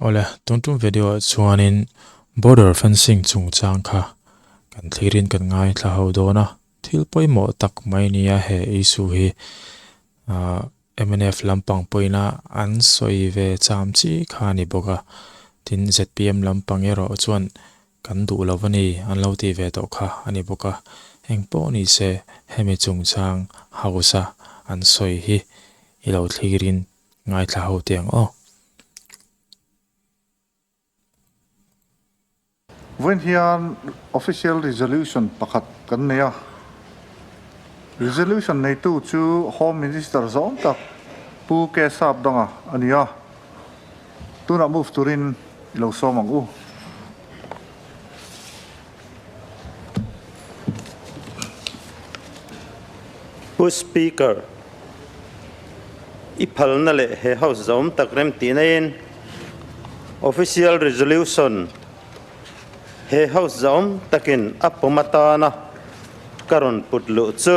Awle, tun tum video ah chuanin border fencing chungchang kha kan thlirin kan ngaithla ho dawn a, thil pawimawh tak mai nia he issue hi ah mnf lampang pawhin a an sawi ve cham chi kha a ni bawk a, tin zpm lampang erawh chuan kan duh lo a ni an lo tih ve tawh kha a ni bawk a, engpawh ni se hemi chungchang house a an sawi hi i lo thlirin Ngaithla ho teh ang aw. Vawiin hian Official Resolution pakhat kan nei a. Resolution neitu chu Home Minister zawng tak Pu K Sapdanga a ni a. Tunah move turin i lo sawm ang u. Pu Speaker, i phalna leh he House zawm tak rem tih naiin Official Resolution he House zawm takin a pawm atana ka rawn put luh chu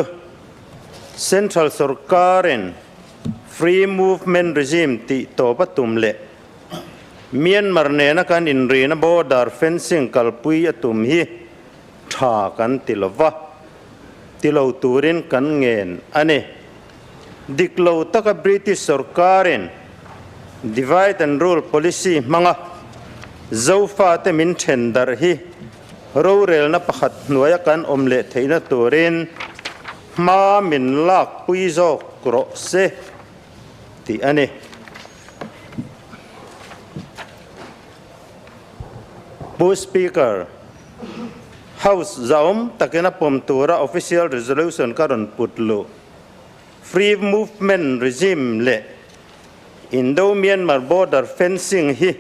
Central Sorkarin Free Movement Regime tih tawp a tum leh Myanmar nena kan inrina border fencing kalpui a tum hi tha kan ti lo va, ti lo turin kan ngen a ni. Dik lo taka British sorkarin divide and rule policy hmanga Zofate min then darh hi rorelna pakhat hnuaia kan awm leh theihna turin hma min lakpui zawk rawh se tih a ni. Pu Speaker, House zahawm takin a pawm tura Official Resolution ka rawn put luh. Free Movement Regime leh Indo-Myanmar Border Fencing hi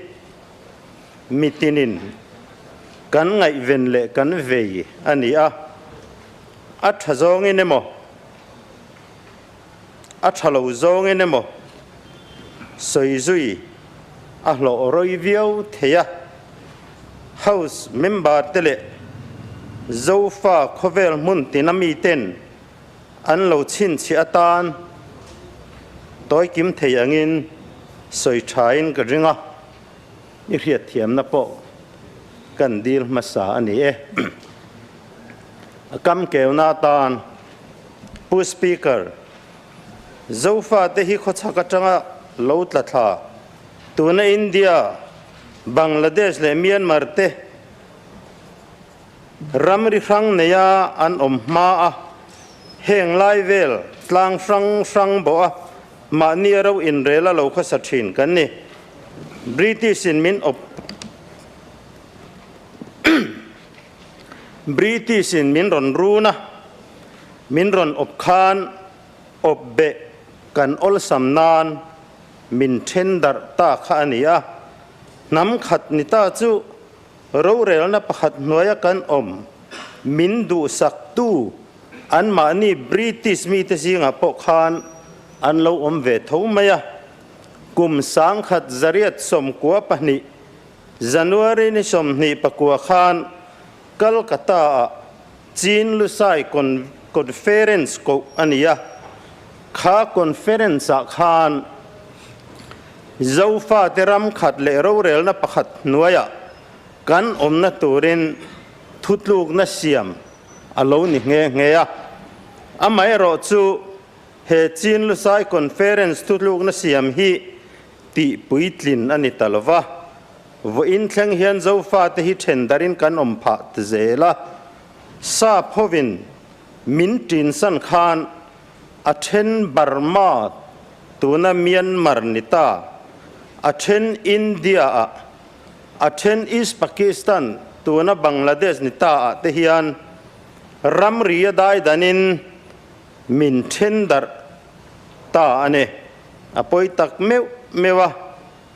mitinin kan ngaihven leh kan vei a ni a, a tha zawngin emaw, A tha lo zawngin emaw sawi zui a hlawh rawi viau thei a, House member te leh Zofa khawvel hmun tina miten an lo chhinchhiah atan tawi kim thei angin sawi thain ka ring a, i hriatthiamna pawh kan dil hmasa a ni e. A kam keuna atan Pu Speaker, Zofate hi khawchhak atanga lo tla thla, tuna India, Bangladesh leh Myanmar te ramri hrang neia an awm hma a, heng lai vel tlang hrang hrang bawh a mahni a ro inrel a lo khawsa thin kan ni. British in min awp British in min rawn run a, min rawn awp khan awp beh kan awlsam nan min then darh ta kha a ni a. Hnam khat ni ta chu rorelna pakhat hnuaia kan awm min duhsaktu anmahni British mite zingah pawh khan an lo awm ve tho mai a. Kum 1992 January ni 29 khan Calcutta-ah Chin Lusai Conference koh a ni a, kha conference-ah khan Zofate ram khat leh rorelna pakhat hnuaiah kan awmna turin thutlukna siam a lo ni nghe nghe a. Amaherawh chu he Chin Lusai Conference thutlukna siam hi tih puitlin a ni ta lo va, vawiin thleng hian Zofate hi then darin kan awm phah ti zel a, sap hovin min tinsan khan a then Burma tuna Myanmar ni ta, a then India ah, a then East Pakistan tuna Bangladesh ni ta ah te hian ramri a daidanin min then darh ta a ni. A pawi tak meuh meuh a,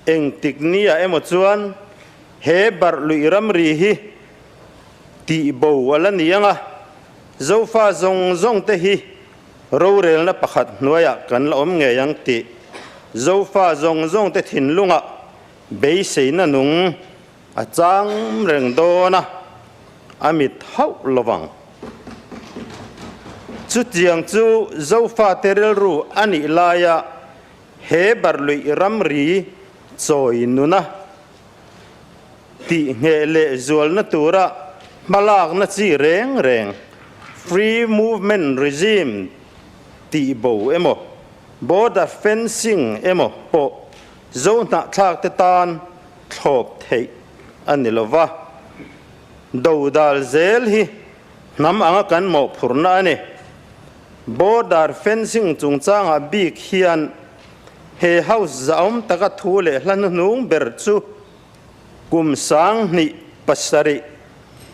engtik nia emaw chuan he barh luih ramri hi tih bo a la ni ang a, Zofa zawng zawng te hi rorelna pakhat hnuaiah kan la awm ngei ang tih Zofa zawng zawng te thinlungah beiseina nung a chang reng dawn a, a mit hauh lo vang. Chutiang chu Zofate rilru a nih laia he barluih ramri chawi nuna Tih ngheh leh zualna tura hmalakna chi reng reng, free movement regime tih bo emaw, border fencing emaw pawh zo hnahthlakte tan thlawp theih a ni lo va. Dodal zel hi hnam anga kan mawhphurhna a ni. Border fencing chungchangah bik hian he house zahawm taka thu leh hla hnuhnung ber chu Kum 2007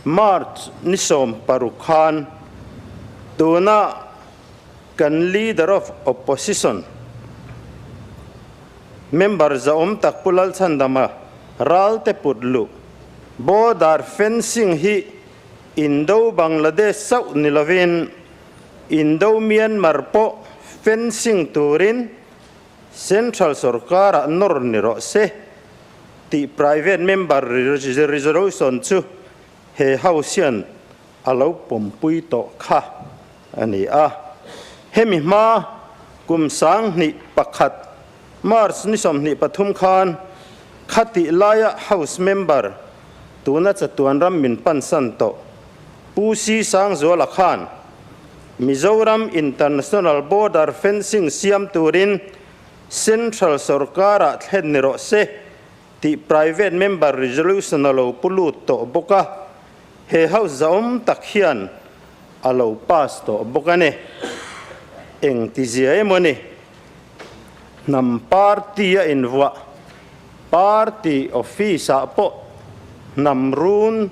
March ni 16 khan tuna kan Leader of Opposition member zahawm tak Pu Lalchhandama Ralte put luh border fencing hi Indo Bangladesh chauh ni lovin Indo Myanmar pawh fencing turin Central sorkarah nawr ni rawh se tih private member resolution chu he House hian a lo pawmpui tawh kha a ni a. Hemi hma kum 2001 March ni 23 khan khatih laia House member tuna chatuan ram min pansan tawh Pu Si Sangzuala khan Mizoram International Border Fencing siam turin Central sorkarah thlen ni rawh se tih Private Member Resolution a lo pu lut tawh bawk a, he House zahawm tak hian a lo pass tawh bawk a ni. Eng tizia emaw ni? Hnam party a invuah, party office ah pawh hnam run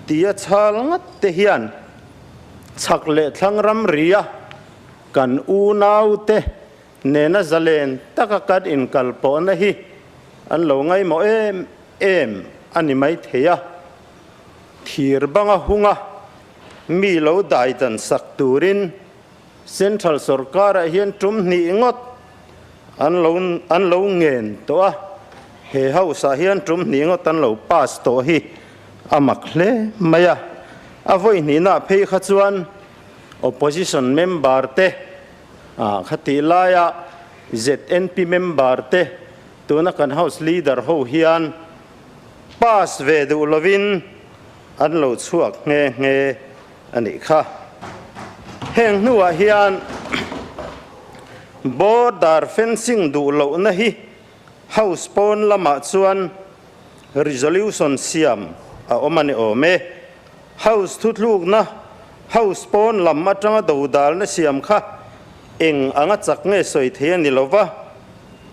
tia chhal ngat te hian chhak leh thlang ramri a kan unaute nena zalen taka kan inkalpawhna hi an lo ngaimawh em em a ni maithei a, thir banga hunga mi lo daidan sak turin Central sorkarah hian tum hnih ngawt an lo an lo ngen tawh a, he house ah hian tum hnih ngawt an lo pass tawh hi a mak hle mai a. A vawi hnihna phei kha chuan opposition member te ah khatih laia ZNP member te tuna kan house leader ho hian pass ve duh lovin an lo chhuak nghe nghe a nih kha. Heng hnuah hian border fencing duh lohna hi House pawn lamah chuan resolution siam a awm a ni awm e. House thuthlukna House pawn lam atanga dodalna siam kha eng anga chak nge sawi thei a ni lo va.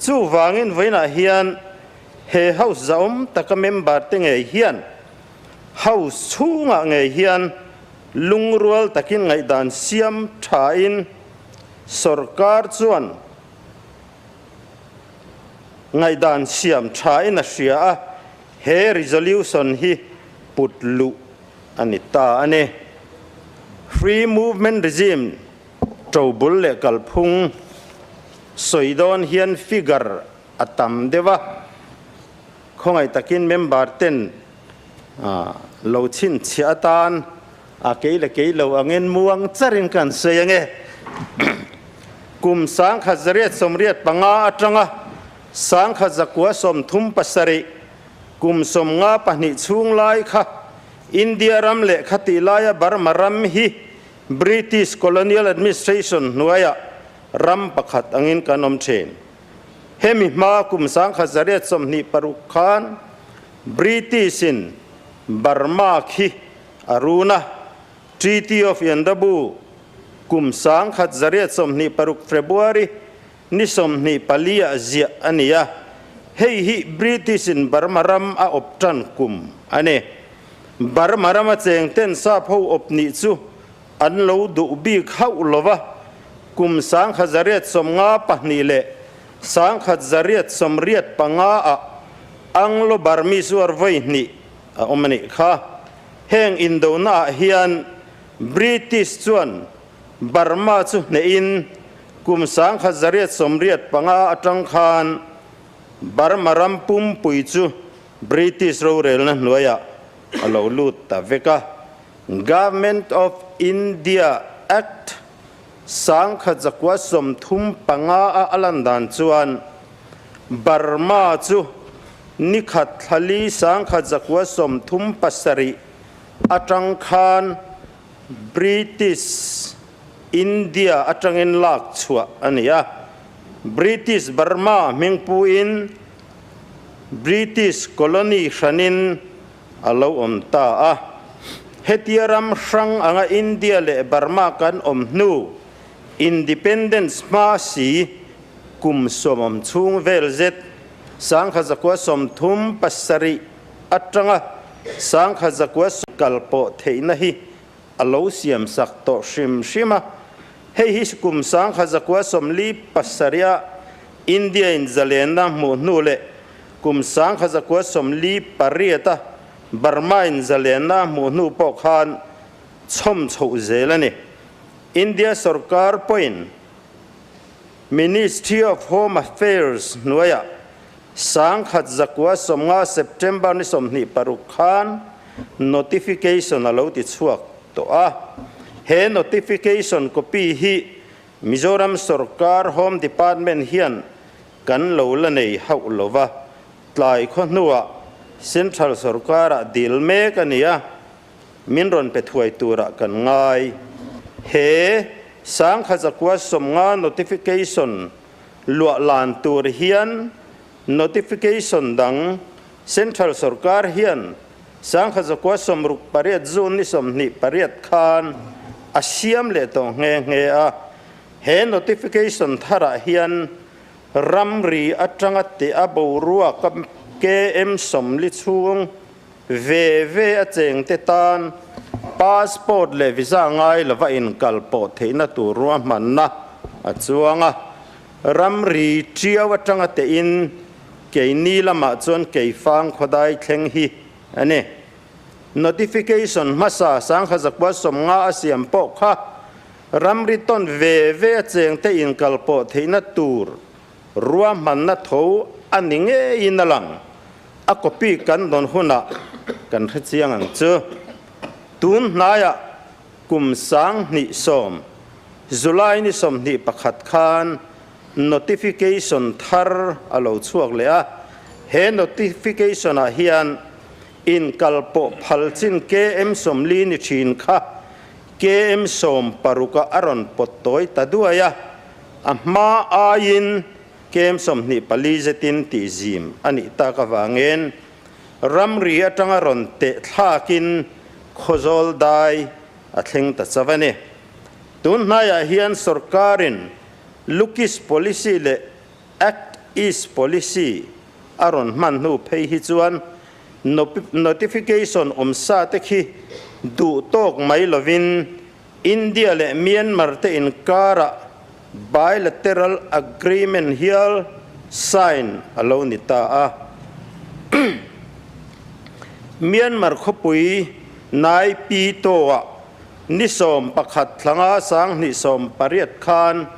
Chuvangin vawiinah hian he House zahawm taka member te ngei hian House chhungah ngei hian lungrual takin ngaihdan siam thain sorkar chuan ngaihdan siam thain a hria a, he resolution hi put luh a ni ta a ni. Free Movement Regime ṭobul leh kalphung sawi dawn hian figure a tam deuh a. Khawngaih takin member ten lo chhinchhiah atan a kei leh kei lo angin muang charin kan sawi ange. Kum 1985 atanga 1937 kum 52 chhung lai kha India ram leh khatih laia Burma ram hi British Colonial Administration hnuaiah ram pakhat angin kan awm thin. Hemi hma kum 1926 khan British-in Burma khi a run a, Treaty of Yandabu kum 1926 February ni 24 ah ziah a ni a, hei hi British-in Burma ram a awp tan kum a ni. Burma rama chengten sap ho awp nih chu an lo duh bik hauh lo va, kum 1952 leh 1985 ah Anglo-Burmese War vawi hnih a awm a nih kha. Heng indona ah hian British chuan Burma chu hnehin kum 1985 atang khan Burma ram pumpui chu British rorelna hnuaiah a lo lut ta vek a. Government of India Act 1935 a a lan dan chuan Burma chu Ni khat thla li 1937 atang khan British India atangin lak chhuah a ni a. British Burma hmingpuiin British colony hranin a lo awm ta a. Hetia ram hrang anga India leh Burma kan awm hnu Independence hma si kum sawmawm chhung vel zet 1937 atanga 19 kal pawh theihna hi a lo siamsak tawh hrim hrim a. Hei hi kum 1947 a India-in zalenna hmuh hnu leh kum 1948 a Burma-in zalenna a hmuh hnu pawh khan chhawm chhoh zel a ni. India sorkar pawhin Ministry of Home Affairs hnuaiah 1950 September ni 26 khan notification a lo ti chhuak tawh a. He notification copy hi Mizoram sorkar Home Department hian kan lo la nei hauh lo va, tlai khaw hnuah Central sorkarah dil mek a ni a. Min rawn pe thuai turah kan ngai. He 1950 notification luah lan tur hian notification dang Central sorkar hian 1968 June ni 28 khan a siam leh tawh nghe nghe a. He notification tharah hian ramri atanga teh a boruak a KM 40 chhung Ve ve a chengte tan passport leh visa ngai lova inkal pawh theihna tur ruahmanna a chuang a. Ramri tiau atanga tein keini lamah chuan Keifang khawdai thleng hi a ni. Notification hmasa 1950 a siam pawh kha ramri tawn ve ve a chengte inkal pawh theihna tur ruahmanna tho a ni ngeiin a lang. A copy kan dawn hunah kan hre chiang ang chu. Tun hnaiah kum 2010 July ni 21 khan notification thar a lo chhuak leh a. He notification ah hian inkalpawh phal chin KM 40 ni thin kha KM 60 ah a rawn pawt tawi ta duai a. A hma aiin KM 24 zetin tih zim a nih tak avangin ramri atanga rawn teh thlakin Khawzawl dai a thleng ta chauh a ni. Tun hnaiah hian sorkarin Look East Policy leh Act East Policy a rawn hman hnu phei hi chuan notification awm sa te khi duh tawk mai lovin India leh Myanmar te inkarah bilateral agreement hial sign a lo ni ta a. Myanmar khawpui Nai Pi Taw-ah ni 11 thlanga 2018 khan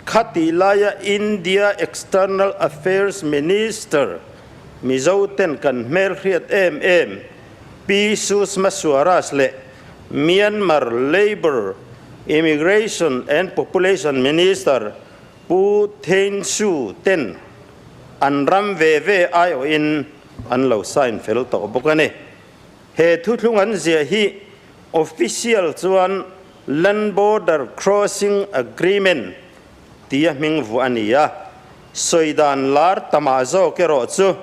khatih laia India External Affairs Minister Mizo ten kan hmelhriat em em Pi Sushma Swaraj leh Myanmar Labour, Immigration and Population Minister Pu Thein Suu ten an ram ve ve aiawhin an lo sign fel tawh bawk a ni. He thuthlung an ziah hi official chuan Land Border Crossing Agreement tia hming vuah a ni a, sawi dan lar tamah zawk erawh chu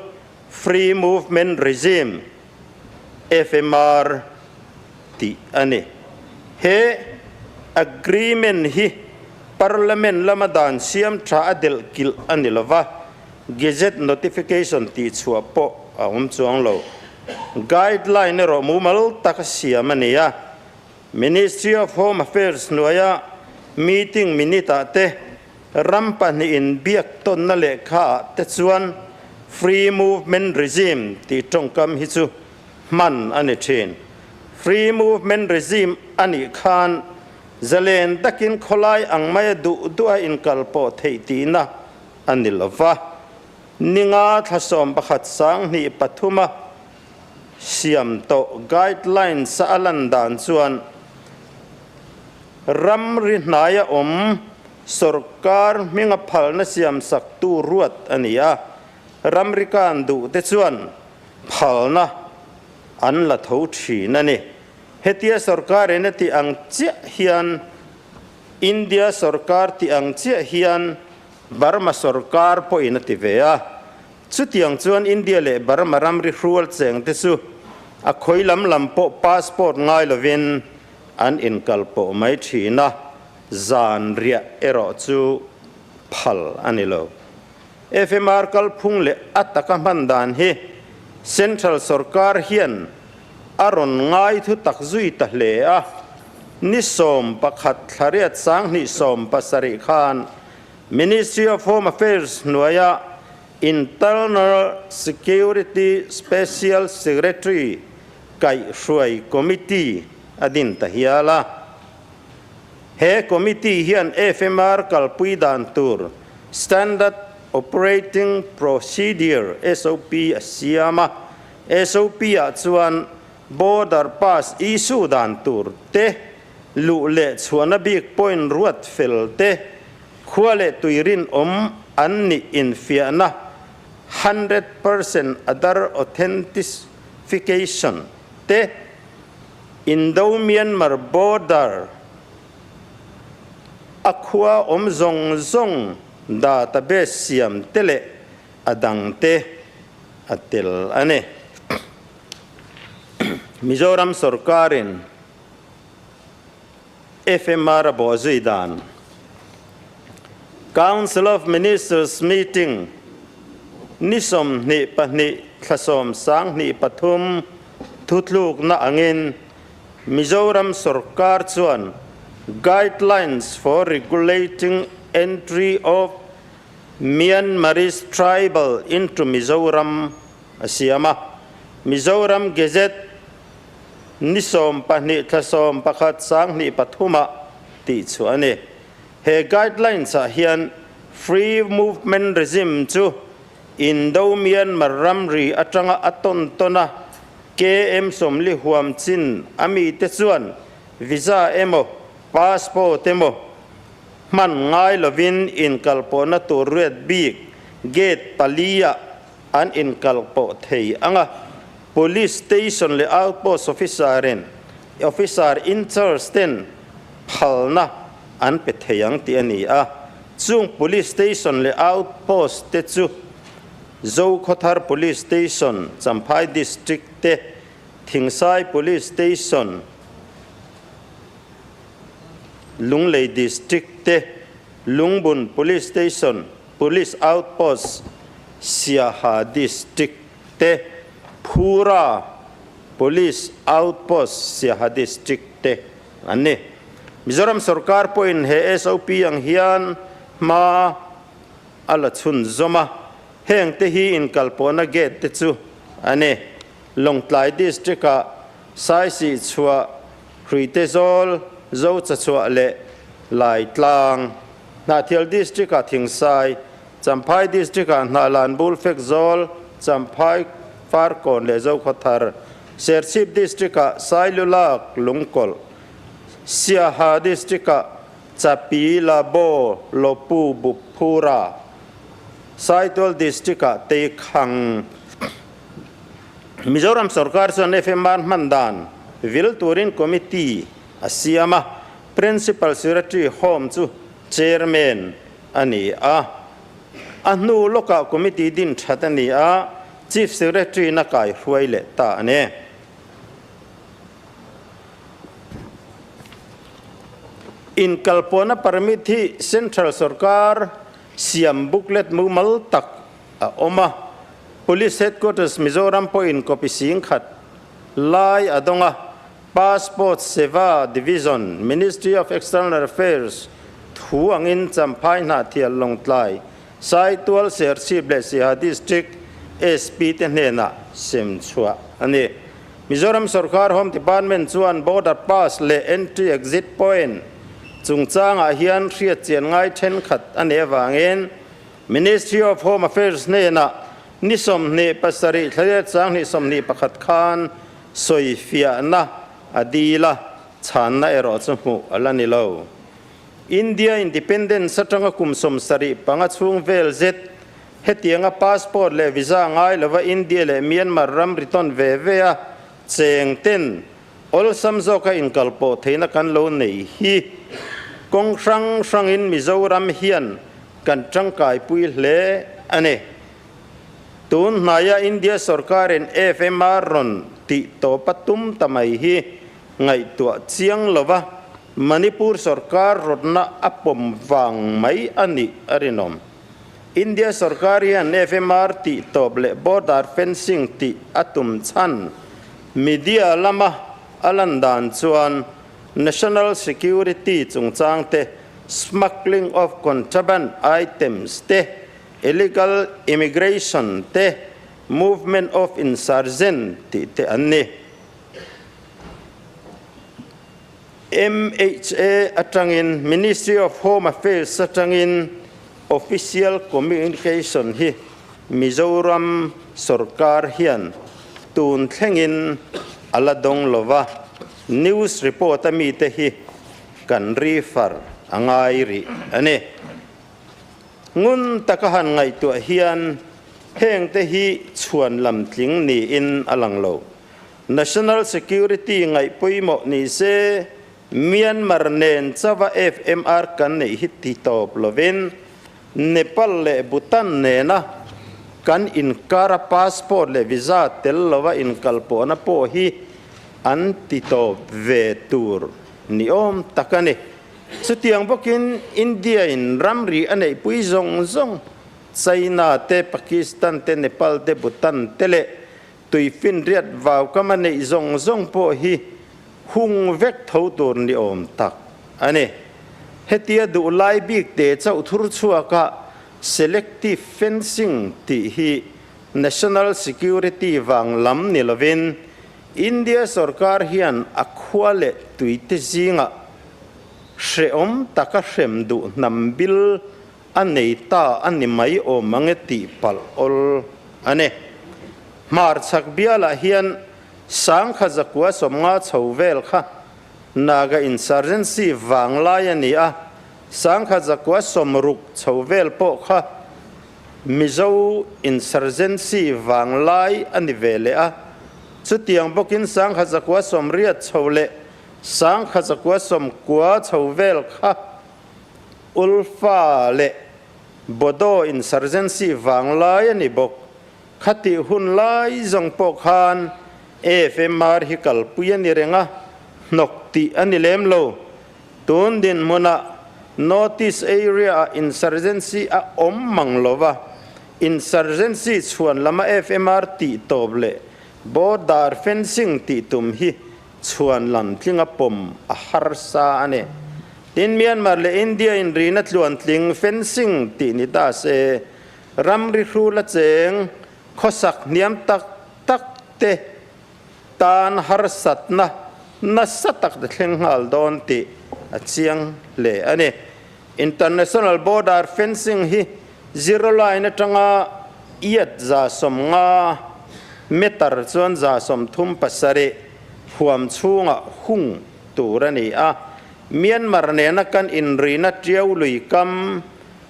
Free Movement Regime, FMR, tih a ni. He agreement hi Parliament lama dan siam tha a delh kilh a ni lova, Gazette notification tih chhuah pawh a awm chuang lo. Guideline erawh mumal taka siam a ni a, Ministry of Home Affairs hnuaia meeting minute ah te ram pahnihin biak tawnna lehkha ah te chuan Free Movement Regime tih tawngkam hi chu hman a ni thin. Free Movement Regime a nih khan zalen takin khawlai ang maia duh duh a inkal pawh theih tihna a ni lo va. Ninga thla 11 2003 a siam tawh guidelines a lan dan chuan ramri hnaia awm sorkar hminga phalna siam saktu ruat a ni a. ramri kan duh te chuan phalna an la tho thin a ni. Hetia sorkar in a tih ang chiah hian India sorkar tih ang chiah hian Burma sorkar pawhin a ti ve a. Chutiang chuan India leh Burma ramri hrual cheng te chu a khawi lam lam pawh passport ngai lovin an inkalpawh mai thin a, zan riah erawh chu phal a ni lo. FMR kalphung leh a taka hman dan hi Central sorkar hian a rawn ngai thu tak zui ta hle a, ni 11 thlariat 2017 khan Ministry of Home Affairs hnuaia Internal Security Special Secretary kaihhruai Committee a din ta hial a. He Committee hian FMR kalpui dan tur Standard Operating Procedure, SOP, a siam a. SOP-ah chuan Border Pass issue dan tur te, luh leh chhuahna bik point ruat fel te, khua leh tui rinawm an nih infiahna, 100% Aadhaar authentification, te, Indo-Myanmar border a khua awm zawng zawng database siam te leh a dang te a tel a ni. Mizoram sorkarin FMR a bawhzui dan Council of Ministers meeting ni 22 thla 10 2003 thutlukna angin Mizoram sorkar chuan Guidelines for Regulating Entry of Myanmarese Tribal into Mizoram a siam a, Mizoram Gazette ni 12 thla 11 2003 ah tih chhuah a ni. He guidelines ah hian Free Movement Regime chu Indo-Myanmar ramri atanga a tawn tawn a, KM 40 huam chin a mite chuan visa emaw passport emaw hman ngai lovin inkalpawhna tur riat bik gate pali ah an inkalpawh thei ang a, Police Station leh Outpost Officer in Officer in Charge ten phalna an pe thei ang tih a ni a, chung Police Station leh Outpost te chu Zokhawthar Police Station, Champhai District te, Thingsai Police Station, Lunglei District te, Lungbun Police Station, Police Outpost, Siaha District te, Phura Police Outpost, Siaha District te an ni. Mizoram sorkar pawhin he SOP ang hian hma a la chhunzawm a, heng te hi inkalpawhna gate te chu a ni. Lawngtlai District-ah Saisih chhuah, Hruitezawl, Zochachhuah leh Laitlang. Hnahthial District-ah Thingsai, Champhai District-ah Hnahlan Bulfekzawl, Champhai Farkawn leh Zokhawthar, Serchhip District-ah Sailulak, Lungkawlh, Siaha District-ah Chapi, Labo, Lopu, Bupphura, Saitual District-ah Teikhang. Mizoram sorkar chuan FMR hman dan vil turin committee a siam a, Principal Secretary Home chu Chairman a ni a. A hnu lawkah committee din that a ni a, Chief Secretary na kai hruai leh ta a ni. Inkalpawhna permit hi Central sorkar siam booklet mumal tak a awm a, Police Headquarters Mizoram pawhin copy 10,000 lai a dawng a, Passport Seva Division, Ministry of External Affairs thu angin Champhai Hnahthial Lawngtlai, Saitual Serchhip leh Siaha District SP te hnenah sem chhuah a ni. Mizoram sorkar Home Department chuan Border Pass leh Entry Exit Point chungchangah hian hriatchian ngai thenkhat a nih avangin Ministry of Home Affairs hnenah ni 27 thlariat 2021 khan sawifiahna a dil a, chhanna erawh chu hmuh a la ni lo. India Independence atanga kum 75 chhung vel zet Hetianga passport leh visa ngai lova India leh Myanmar ram ri tawn ve ve a cheng ten awlsam zawka inkalpawh theihna kan lo nei hi kawng hrang hrangin Mizoram hian kan tangkaipui hle a ni. Tun hnaia India sorkarin FMR rawn tih tawp a tum ta mai hi ngaihtuah chiang lova Manipur sorkar rawtna a pawm vang mai a nih a rinawm. India sorkar hian FMR tih tawp leh border fencing tih a tum chhan media lama a lan dan chuan national security chungchang te, smuggling of contraband items te, illegal immigration te, movement of insurgent tih te an ni. MHA atangin, Ministry of Home Affairs atangin official communication hi Mizoram sorkar hian tun thlengin a la dawng lova, news report a mite hi kan refer a ngai rih a ni. Ngun taka han ngaihtuah hian hengte hi chhuan lam tling niin a lang lo. National Security ngaih pawimawh ni se, Myanmar nen chauha FMR kan neih hi ti tawp lovin, Nepal leh Bhutan nena kan inkara passport leh visa tel lova inkalpawhna pawh hi an ti tawp ve tur ni awm tak a ni. Chutiang bawkin India-in ramri a neihpui zawng zawng, China te, Pakistan te, Nepal te, Bhutan te leh Tuifinriat vaukam a neih zawng zawng pawh hi hung vek tho tur ni awm tak a ni. Hetia duh lai bik te chauh thur chhuaka selective fencing tih hi national security vang lam ni lovin India sorkar hian a khua leh tuite zingah hrehawm taka hrem duh hnam bil A nei ta a ni mai awm ang e tih palh awl a ni. Hmarchhak bialah hian sangkha zakua 50 chho vel kha Naga Insurgency vanglai a ni a, sangkha zakua 60 chho vel pawh kha Mizo Insurgency vanglai a ni ve leh a, chutiang bawkin sangkha zakua 80 chho leh sangkha zakua 90 chho vel kha Ulfa leh Bodo insurgency vanglai a ni bawk. Khatih hun lai zawng pawh khan AFMR hi kalpui a ni reng a, hnawk tih a ni lem lo. Tun dinhmunah Northeast area-ah insurgency a awm mang lo va, insurgency chhuan lama FMR tih tawp leh border fencing tih tum hi chhuan lam tlinga pawm a harsa a ni. Tin, Myanmar leh India in rina tluan tling fencing tih ni ta se, ramri hrul a cheng khawsak hniam tak tak te tan harsatna nasa tak te thleng nghal dawn tih a chiang hle a ni. International border fencing hi zero line atanga iat 150 meter chuan 37 huam chhungah hung tur a ni a. Myanmar nena kan inrina tiau lui kam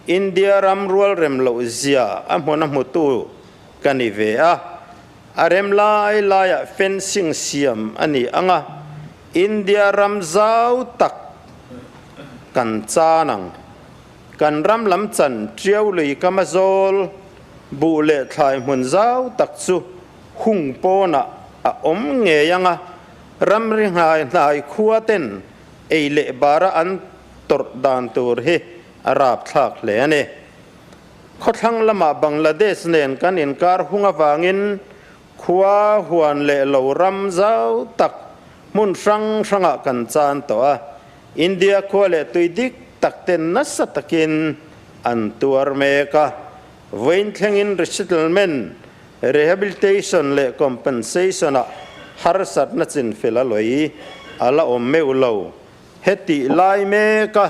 India ram rual rem loh zia a hmun a hmutu ka ni ve a. A rem lai laiah fencing siam a ni ang a, India ram zau tak kan chan ang. Kan ram lam chan tiau lui kama zawl, buh leh thlai hmun zau tak chu hung pawnah a awm ngei ang a, ramri hnai hnai khua ten ei leh bara an tawrh dan tur hi a rapthlak hle a ni. Khawthlang lamah Bangladesh nen kan inkar hung avangin Khua huan leh lo ram zau tak hmun hrang hrangah kan chan tawh a, India khua leh tui dik tak ten nasa takin an tuar mek a. Vawiin thlengin resettlement, rehabilitation leh compensation-ah harsatna chinfel a lawih a la awm meuh lo. Hetih lai meka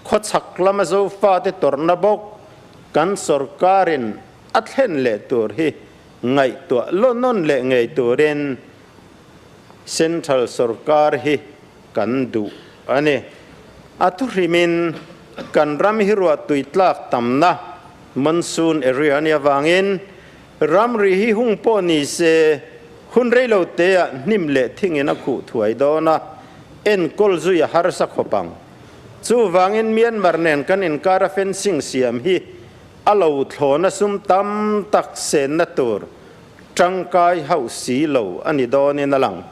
khawchhak lama Zofate tawrhna bawk kan sorkarin a thlen leh tur hi Ngaihtuah law nawn leh ngei turin Central sorkar hi kan duh a ni. A thuhrimin kan ram hi ruahtui tlak tamna, Monsoon area a nih avangin ramri hi hung pawh ni se hun reilo teah hnim leh thingin a khuh thuai dawn a, enkawl zui a harsa khawp ang. Chuvangin Myanmar nen kan inkara fencing siam hi a lo thlawna sum tam tak senna tur tangkai hauh si lo a ni dawnin a lang.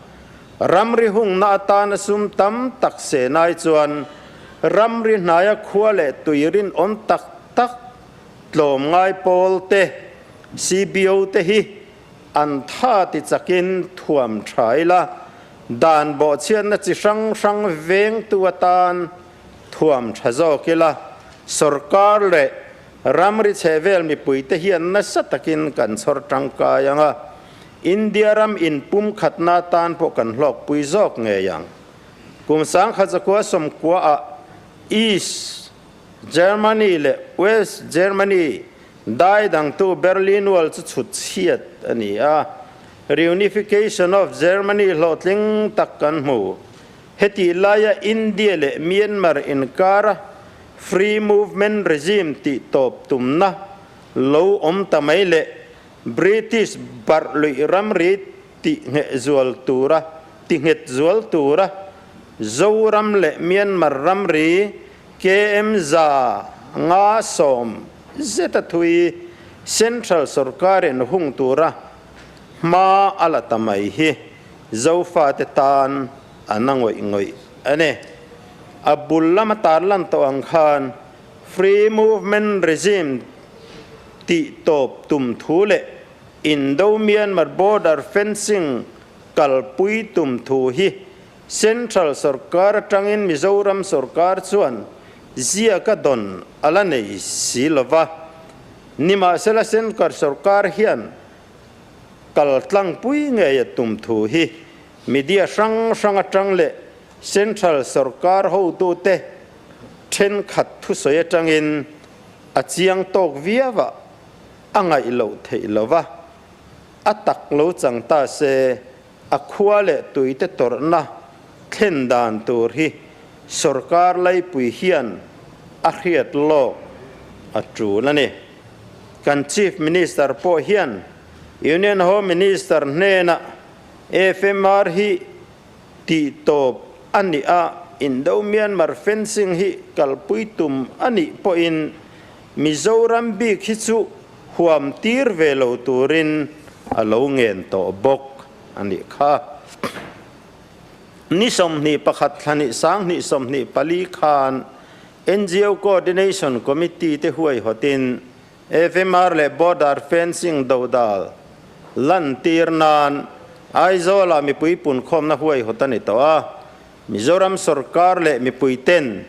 Ramri hungna atana sum tam tak senai chuan ramri hnaia khua leh tui rinawm tak tak tlawm ngai pawl te, CBO te hi an tha ti chakin thuam tha ila, dan bawhchhiatna chi hrang hrang vengtu atan thuam tha zawk ila, sorkar leh ramri chhehvel mipuite hian nasa takin kan chhawr tangkai ang a, India ram inpumkhatna atan pawh kan hlawkpui zawk ngei ang. Kum 1990 ah East Germany leh West Germany dai dangtu Berlin Wall chu chhut chhiat a ni a, Reunification of Germany hlawhtling tak kan hmu. Hetih laia India leh Myanmar inkara Free Movement Regime tih tawp tumna lo awm ta mai leh British barh luih ramri tih ngheh zual tura ti nghet zual tura Zoram leh Myanmar ramri KM 190 zeta thui Central sorkarin hung tura hma a la ta mai hi Zofate tan a na ngawih ngawih a ni. A bul lama tarlan tawh ang khan Free Movement Regime tih tawp tum thu leh Indo-Myanmar border fencing kalpui tum thu hi Central sorkar atangin Mizoram sorkar chuan ziaka dawn a la nei si lova. Nimahsela Central sorkar hian kal tlangpui ngei a tum thu hi media hrang hrang atang leh Central sorkar hotute thenkhat thusawi atangin a chiang tawk viau a, a ngaih loh theih lo va, a tak lo chang ta se a khua leh tuite tawrhna thlen dan tur hi sorkar laipui hian a hriat lawk a tul a ni. Kan Chief Minister pawh hian Union Home Minister hnenah FMR hi tih tawp a nih a, Indo-Myanmar fencing hi kalpui tum a nih pawhin Mizoram bik hi chu huam tir ve lo turin a lo ngen tawh bawk a nih kha. Ni 21 thla ni 2024 khan NGO Coordination Committee te huaihawtin FMR leh Border Fencing dodal lantir nan Aizawlah mipui punkhawmna huaihawt a ni tawh a, Mizoram sorkar leh mipuiten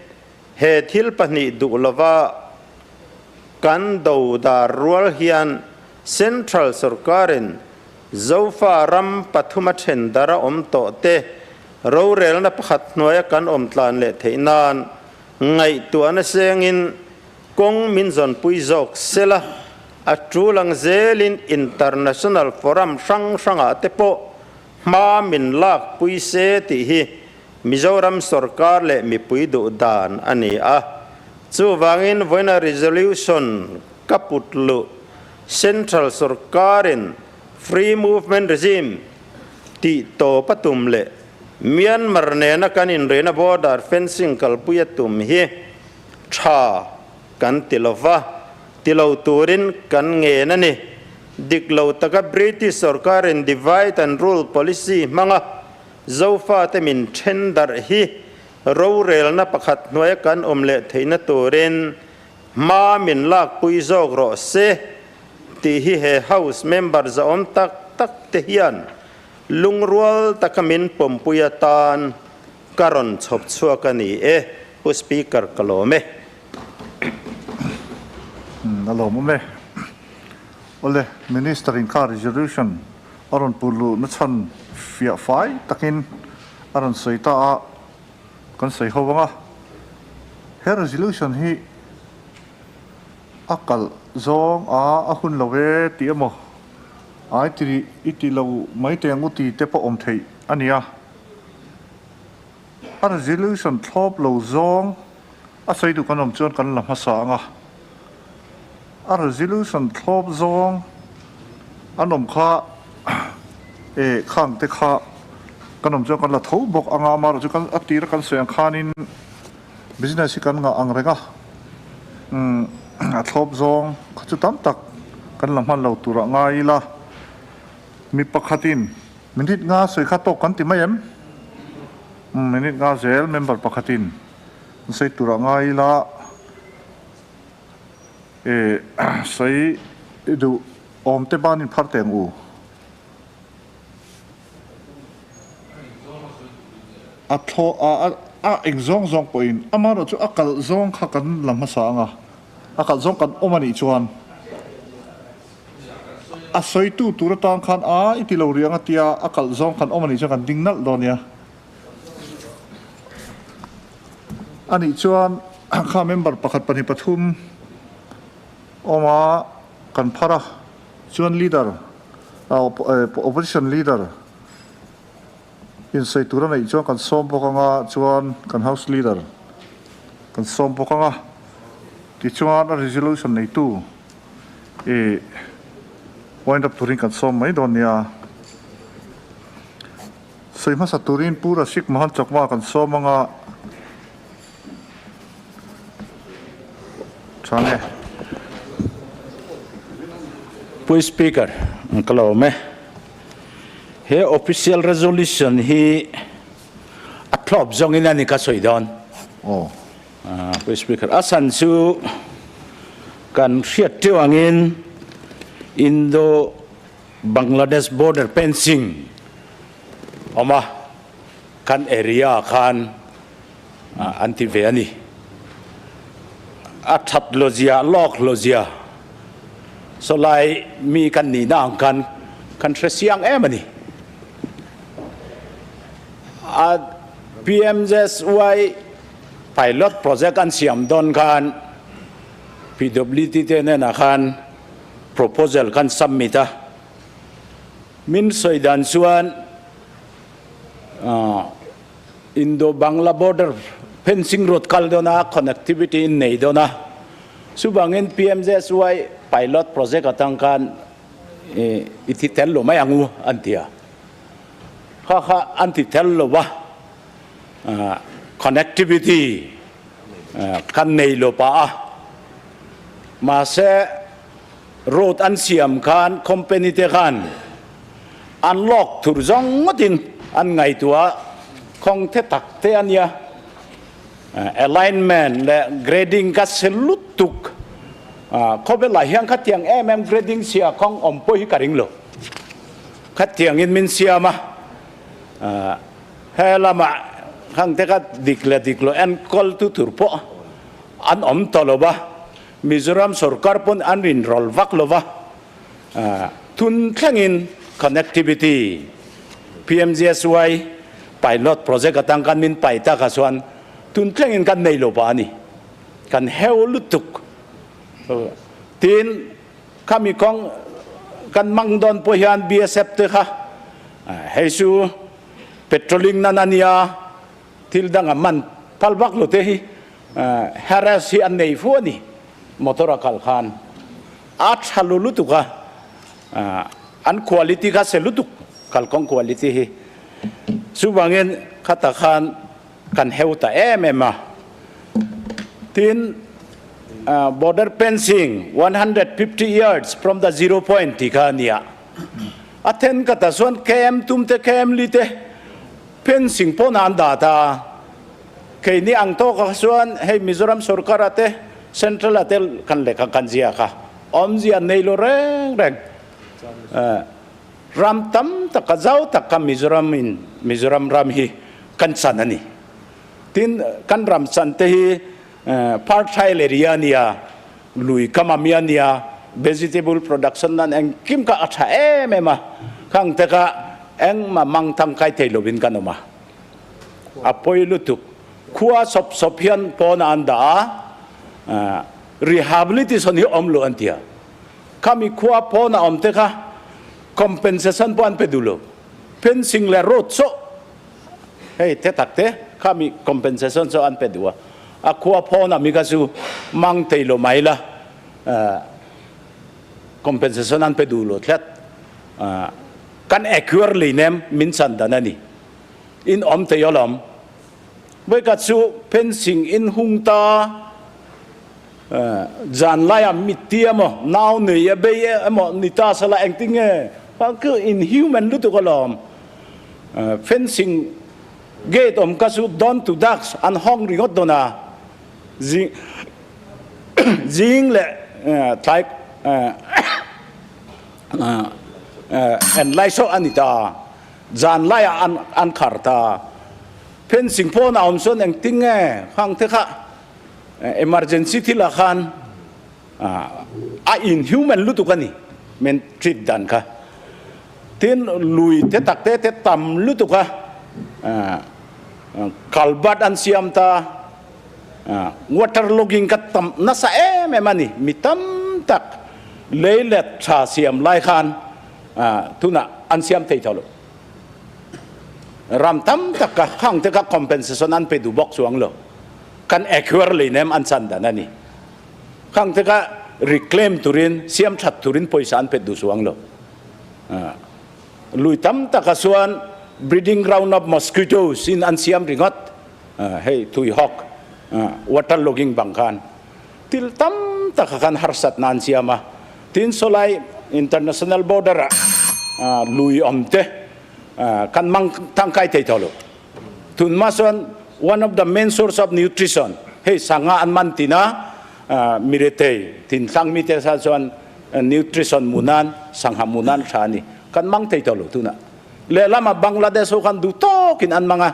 he thil pahnih duh lova kan dodar rual hian Central sorkarin Zofa ram pathuma then dar a awm tawh te rorelna pakhat hnuaia kan awm tlan leh theih nan ngaihtuahna sengin kawng min zawnpui zawk sela a tul ang zelin international forum hrang hrangah te pawh hma min lakpui se tih hi Mizoram sorkar leh mipui duh dan a ni a. Chuvangin vawiina resolution ka put luh Central sorkarin Free Movement Regime tih tawp a tum leh Myanmar nena kan inrina border fencing kalpui a tum hi tha kan ti lo va, ti lo turin kan ngen a ni. Dik lo taka British sorkarin divide and rule policy hmanga Zofate min then darh hi rorelna pakhat hnuaia kan awm leh theihna turin hma min lakpui zawk rawh se tih hi he House member zahawm tak tak te hian lungrual taka min pawmpui atan ka rawn chhawp chhuak a ni e, Pu Speaker ka lawm e. A lawmawm e. Awle, Minister in kha resolution a rawn put luhna chhan fiah fai takin a rawn sawi ta a, kan sawi ho ang a. He resolution hi a kalh zawng a a hun lo e tih emaw ai ti i ti lo mai teh ang u ti te pawh awm theih a ni a. A resolution thlawp lo zawng a sawi duh kan awm chuan kan la hmasa ang a. A resolution thlawp zawng an awm kha e khang te kha kan awm chuan kan la tho bawk anga amaherawh chu kan a tira kan sawi ang khanin business hi kan ngah ang reng a umm a thlawp zawng kha chu tam tak kan la hman lo turah ngai ila mi pakhatin minute nga sawi kha tawk kan ti mai em umm minute nga zel member pakhatin an sawi turah ngai ila. E sawi i duh awm te ban in phar teh ang u. A thaw a a eng zawng zawng pawhin amaherawh chu a kalh zawng kha kan la hmasa ang a, a kalh zawng kan awm a nih chuan a sawitu tur atang khan a i ti lo rih ang a tia a kalh zawng kan awm a nih chuan kan ding nalh dawn nia. A nih chuan kha member pakhat pahnih pathum awm a kan phar a, chuan leader opposition leader insawi tur a neih chuan kan sawm bawk ang a, chuan kan house leader kan sawm bawk ang a, tichuan a resolution neitu ih wind up turin kan sawm mai dawn nia. Sawi hmasa turin Pu Rasik Mohan Chakma kan sawm anga tha nge. Pu Speaker, ka lo awm e. He official resolution hi a thlawp zawngin a ni ka sawi dawn. Aw. Pu Speaker, a san chu kan hriat teuh angin Indo Bangladesh border fencing awm a, kan area ah khan an ti ve a ni. A that lo zia, a lawk lo zia sawlai mi kan nihna ang khan kan hre siang em a ni. A PMJSY pilot project an siam dawn khan PWD te hnenah khan proposal kan submit a, min sawi dan chuan Indo-Bangla border fencing road kal dawn a, connectivity in nei dawn a, chuvangin PMJSY pilot project atang khan i ti tel lo mai ang u an ti a, kha kha an ti tel lo va, connectivity kan nei lo pah a. Mahse, road an siam khan company te khan an lawk thur zawng ngawtin an ngaihtuah khawng the tak te a nia. Alignment leh grading ka se lutuk khawvelah hian khatiang em em grading sia khawng awm pawh hi ka ring lo. Khatiangin min siam a, he lamah khang te kha dik leh dik lo enkawl tu tur pawh An awm tawh lo va, Mizoram sorkar pawn an rinrawl vak lo va, tun thlengin connectivity PMGSY pilot project atang kan min pai takah chuan tun thlengin kan nei lo va a ni. Kan heu lutuk. Tin, khami kawng kan hmang dawn pawh hian BSF te kha hei chu patrolling nan a nia, Thil dang a man phal vak lo te hi harass hi an nei fu a ni motor a kal khan a tha lu lutuk a an quality kha se lutuk kalkawng quality hi chuvangin khata khan kan heu ta em em a tin border fencing 150 yards from the zero point ti kha ania a then kata chuan km tum te km li te Fencing pawn an dah ta a, keini ang tawk ah chuan hei Mizoram sorkar ah te Central ah te kan lehkha kan ziak a, awmzia an nei lo reng reng. Ram tam tak a zau tak kha Mizoram in Mizoram ram hi kan chan a ni. Tin, kan ram chan te hi fertile area a nia, lui kam a mi a nia, vegetable production nan engkim kha a tha em em a, khang te kha engmah mang tangkai thei lovin kan awm a, a pawi lutuk. Khua sawp sawp hian pawnah an dah a, rehabilitation hi awm lo an ti a, khami khua pawnah awm te kha compensation pawh an pe duh lo, fencing leh road chaw Hei te tak te khami compensation chu an pe duh a, a khua phawn ami kha chu mang thei lo mai la. Compensation an pe duh lo tlat. Kan acquire lei nem min chan dan a ni. In awm thei alawm. Vawikhat chu fencing in hung ta zan laiah mitti emaw nau nei a bei emaw ni ta sala engtin nge ku inhuman lutuk alawm. Fencing gate awm ka chu dawn to dusk an hawng ringawt dawn a. Zing zing leh tlai en lai saw a ni ta. Zan laiah an an khar ta. Fencing pawn a awm chuan engtin nge khang te kha emergency thil ah khan a inhuman lutuk a ni men treat dan kha. Tin lui te tak te te tam lutuk a culvert an siam ta water logging ka tam nasa em em a ni mi tam tak lei let tha siam lai khan tunah an siam thei tho lo. Ram tam tak ka khang te ka compensation an pe duh bawk chuang lo. Kan acquire lei nem an chan dan a ni. Khang te ka reclaim turin siam that turin pawisa an pe duh chuang lo. Lui tam taka chuan breeding ground of mosquitoes in an siam ringawt. Hei tui hawk water logging bang khan Thil tam tak kha khan harsatna an siam a, tin sawlai international border ah lui awm te kan hmang tangkai thei tawh lo. Tunhma chuan one of the main source of nutrition hei sangha an man tin a, miretei thintlang mite kha chuan nutrition mu nan sangha mu nan tha a ni, kan hmang thei tawh lo tunah. Lehlamah Bangladesh ho khan duh tawkin an hmang a.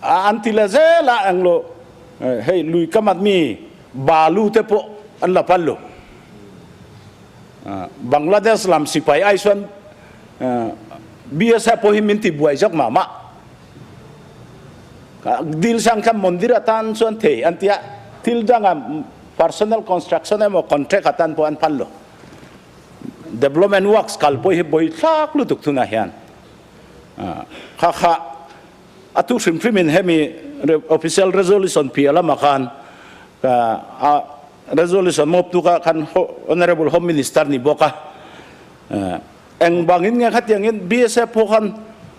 An ti le zel a englo hei lui kamat mi balu te pawh an la pal lo. Bangladesh lam sipai ai chuan BSF pawh hi min ti buai zawk mah mah. Dil sang kha mandir atan chuan thei an tia thil danga personal construction emaw contract atan pawh an phal lo. Development works kal pawh hi bawithlak lutuk thunah hian. Kha kha a tu hrimhrim in hemi official resolution pi lama khan a resolution mop tu ka kan honorable home minister ni bawk a eng bangin nge khatiang in BSF pawh khan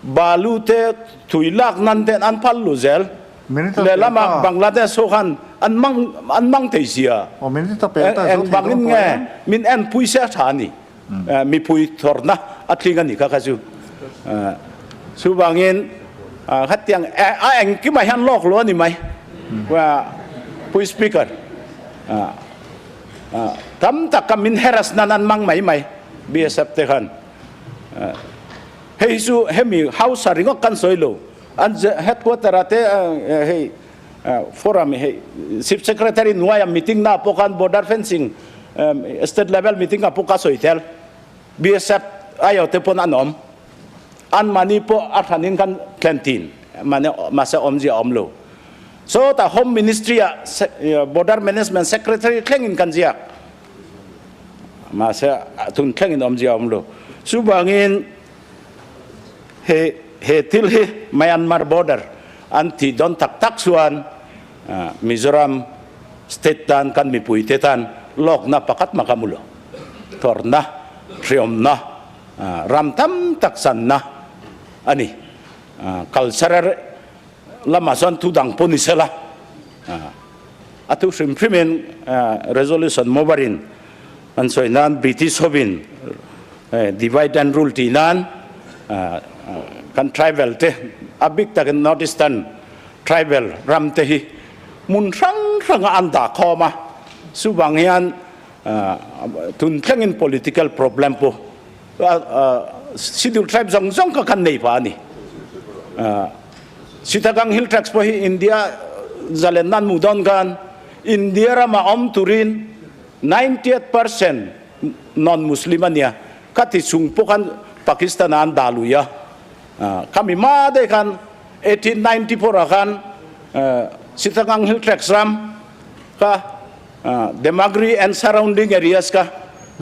balu te thui lak nan ten an phal lu zel le lama Bangladesh ho khan an mang an mang thei sia eng bangin nge min en pui se tha ni mipui thawrna a tling a ni kha kha chu. Chuvangin khatiang a engkimah hian lawk lo a ni mai. Pui Speaker tam tak ka min harass nan an mang mai mai BSF te khan. Hei chu hemi house a ringawt kan sawi lo. An headquarter ah te hei forum hei Chief Secretary hnuaia meeting na pawh khan border fencing State level meeting ah pawh ka sawi tel. BSF aio te pawn an awm. An mahni pawh a hranin kan thlen thin. Mahse awmzia a awm lo. Sawtah Home Ministry ah Border Management Secretary thlengin kan ziak. Mahse tun thlengin awmzia a awm lo. Chuvangin he he thil hi Myanmar border an tih dawn tak tak chuan Mizoram state tan kan mipuite tan lawkna pakhat mah ka hmu lo. Thawrhna, hriawmna, ram tam tak channa a ni. Cultural lamah chuan thu dang pawh ni sela, a thu hrim hrimin resolution mobarin an sawi nan British hovin divide and rule tih nan kan tribal te a bik takin North Eastern Tribal ram te hi hmun hrang hranga an dah khawm a, chuvang hian tun thlengin political problem pawh Schedule Tribe zawng zawng kha kan nei pah a ni. Chittagong Hill Tracts pawh hi India zalen nan hmuh dawn khan India rama awm turin 98% non-Muslim a nia, khati chung pawh khan Pakistan ah an dah lui a, khami hma daih khan 1894 ah khan Chittagong Hill Tracts ram kha Demagri and surrounding areas kha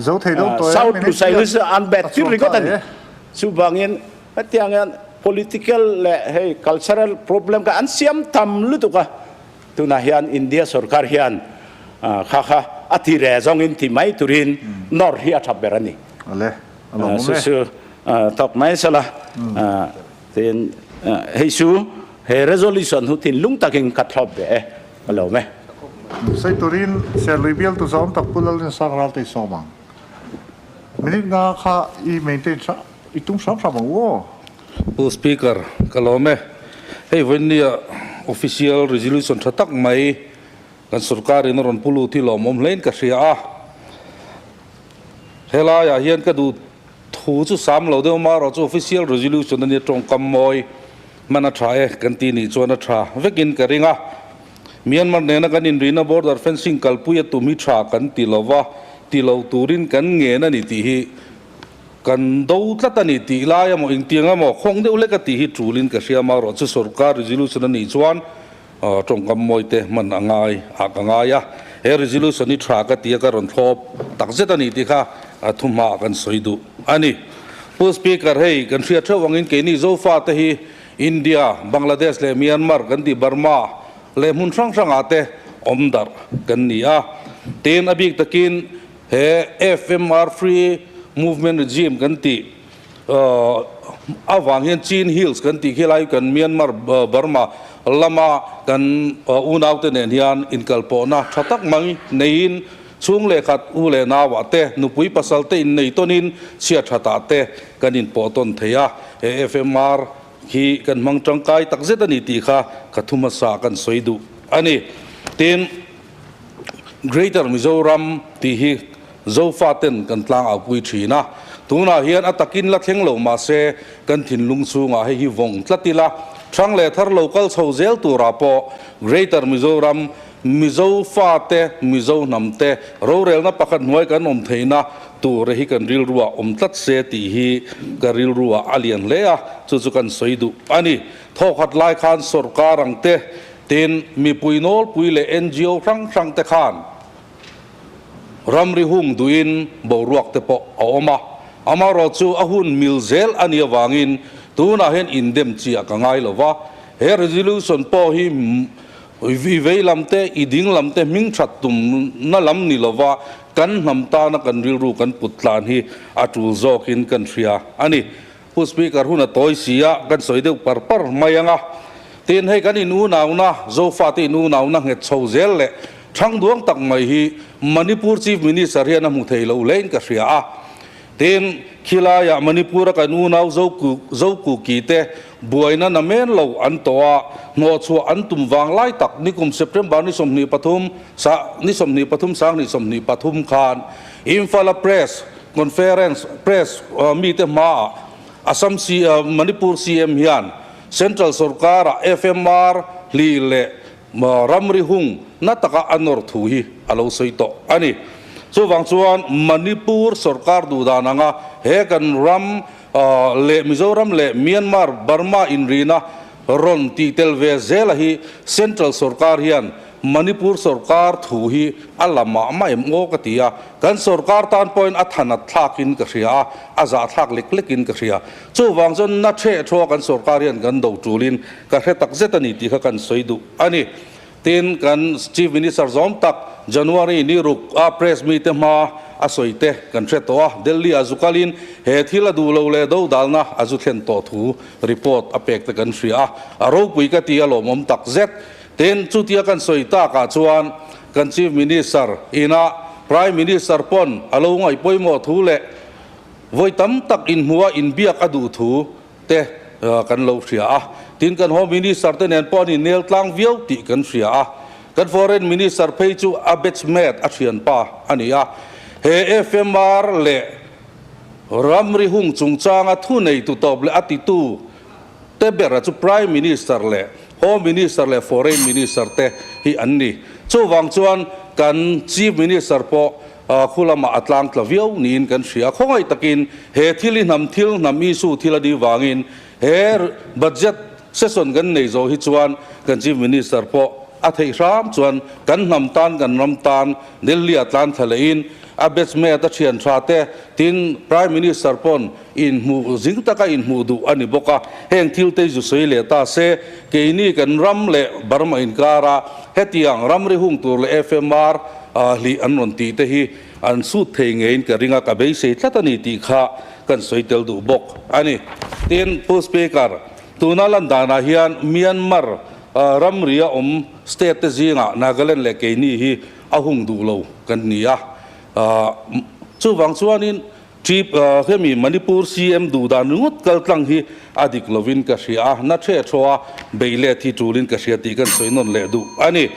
South Lusai Hills an bet tir ringawt a ni. Chuvangin hetiang hian political leh hei cultural problem kha an siam tam lutuk a, tunah hian India sorkar hian kha kha. a ti re zawngin ti mai turin nawr hi a tha ber a ni. Ale, a lawmawm e. Su su tawk mai sela. Tin, hei chu he resolution hu thinlung takin ka thlawp ve e, ka lawm e. Sawi turin Serlui bialtu zawm tak Pu Lalrinsang Ralte sawm ang. Minute nga kha i maintain hram, i tum hram hram ang u aw. Pu Speaker, ka lawm e. Hei vawinia official resolution tha tak mai kan sorkarin a rawn pu lut hi lawmawm hlein ka hria a. Helaiah hian ka duh thu chu sam lo deuh marawh chu official resolution a nia tawngkam mawi hman a tha e kan tih nih chuan a tha vekin ka ring a. Myanmar nena kan inrihna border fencing kalpui a tum hi tha kan ti lo va, ti lo turin kan ngen a ni tih hi kan do tlat a ni tih lai emaw engtiang emaw khawng deuh hlek a tih hi tulin ka hria marawh chu sorkar resolution a nih chuan Tawngkam mawite hman a ngai ah ka ngai a, he resolution hi tha ka ti a ka rawn thlawp takzet a ni tih kha thuhma kan sawi duh a ni. Pu Speaker, hei kan hriat theuh angin keini Zofa te hi India, Bangladesh leh Myanmar kan tih Burma leh hmun hrang hrangah te awm darh kan ni a. Tin, a bik takin he FMR Free Movement Regime kan tih Avang hian Chin Hills kan tih khi lai kan Myanmar, Burma lama kan unaute nen hian inkalpawhna tha tak mai neiin chhung leh khat u leh nauah te, nupui pasal te innei tawnin chhia thatah te kan inpawh tawn thei a. He FMR hi kan hmang tangkai takzet a ni tih kha ka thu hmasa kan sawi duh a ni. Tin, Greater Mizoram tih hi Zofaten kan tlang au pui thin a, tunah hian a takin la thleng lo mahse kan thinlung chhungah hei hi vawng tlat ila, hrang leh thar lo kal chho zel turah pawh Greater Mizoram, Mizo fate, Mizo hnamte rorelna pakhat hnuai kan awm theihna tur hi kan rilruah awm tlat se tih hi ka rilruah a lian hle a, chu chu kan sawi duh a ni. Thawkhat lai khan sawrkar ang te, tin mipui nawlpui leh NGO hrang hrang te khan, Ramri hung duhin boruak te pawh a awm a, amaherawhchu a hun mil zel a nih avangin tunah hian indem chiah ka ngai lo va, he resolution pawh hi i vei lam te, i ding lam te hming that tumna lam ni lova kan hnam tana kan rilru kan put tlan hi a tul zawkin kan hria a ni. Pu Speaker hun a tawi si a, kan sawi deuh par par mai ang a. Tin, hei kan inunauna, Zofate inunauna nghet chho zel leh thang duang tak mai hi Manipur Chief Minister hian a hmu thei lo hlein ka hria a. Tin, khilaiah Manipur-a kan unau Zokuki te buaina na men lo an tawh a, hnawhchhuah an tum vang lai tak nikum September ni 23, ni 23 sanghnih 23 khan Imphal-a Press Conference Press mite hmaah Assam Manipur CM hian Central sorkara FMR hli leh ramri hung na taka a nawr thu hi a lo sawi tawh a ni. Chuvang chuan Manipur sorkar duhdan anga he kan ram leh Mizoram leh Myanmar, Burma inrina rawn tih tel ve zela hi Central sorkar hian Manipur sorkar thu hi a la mah mah em aw ka ti a, kan sorkar tan pawhin a thanat thlakin ka hria a, a zah thlak lek lekin ka hria. Chuvang chuan na theh thua kan sorkar hian kan do tulin ka hre tak zet a ni tih kha kan sawi duh a ni. Tin, kan Chief Minister zawm tak January ni ruk a press mite hma a sawi te kan hre tawh a, Delhi a zu kalin he thil a duh lo leh dodalna a zu thlen tawh thu report a pek te kan hria a, a ropui ka ti a lawmawm tak zet. Tin, chutia kan sawi takah chuan kan Chief Minister ina Prime Minister pawn a lo ngaih pawimawh thu leh vawi tam tak inhmuha inbiak a duh thu te kan lo hria a. Tin, kan Home Minister te nen pawh an innel tlang viau tih kan hria a. Kan Foreign Minister phei chu a batchmate a thianpa a ni a. He FMR leh ramri hung chungchanga thuneitu tawp leh a titu te bera chu Prime Minister leh Home Minister leh Foreign Minister te hi an ni. Chuvang chuan kan Chief Minister pawh khu lamah a tlang tla viau niin kan hria. Khawngaih takin he thil hi hnam thil, hnam issue thil a nih vangin he budget session kan nei zawh hi chuan kan Chief Minister pawh a theih hram chuan kan hnam tan, kan ram tan Delhi a tlan thla lehin a batchmate a thian tha te tin Prime Minister pawn Inhmuh zing taka inhmuh duh a ni bawk a, heng thil te zu sawi leh ta se, keini kan ram leh Burma inkara hetiang ramri hung tur leh FMR hlih an rawn tih te hi an sut thei ngeiin ka ring a, ka beisei tlat a ni tih kha kan sawi tel duh bawk a ni. Tin, Pu Speaker, tuna lan danah hian Myanmar ramria awm state te zingah Nagaland leh keini hi a hung duh lo kan ni a, chuvang chuanin Chief hemi Manipur CM duh dan ringawt kal tlang hi a dik lovin ka hria a, na the thaw a bei let hi tulin ka hria tih kan sawi nawn leh duh a ni.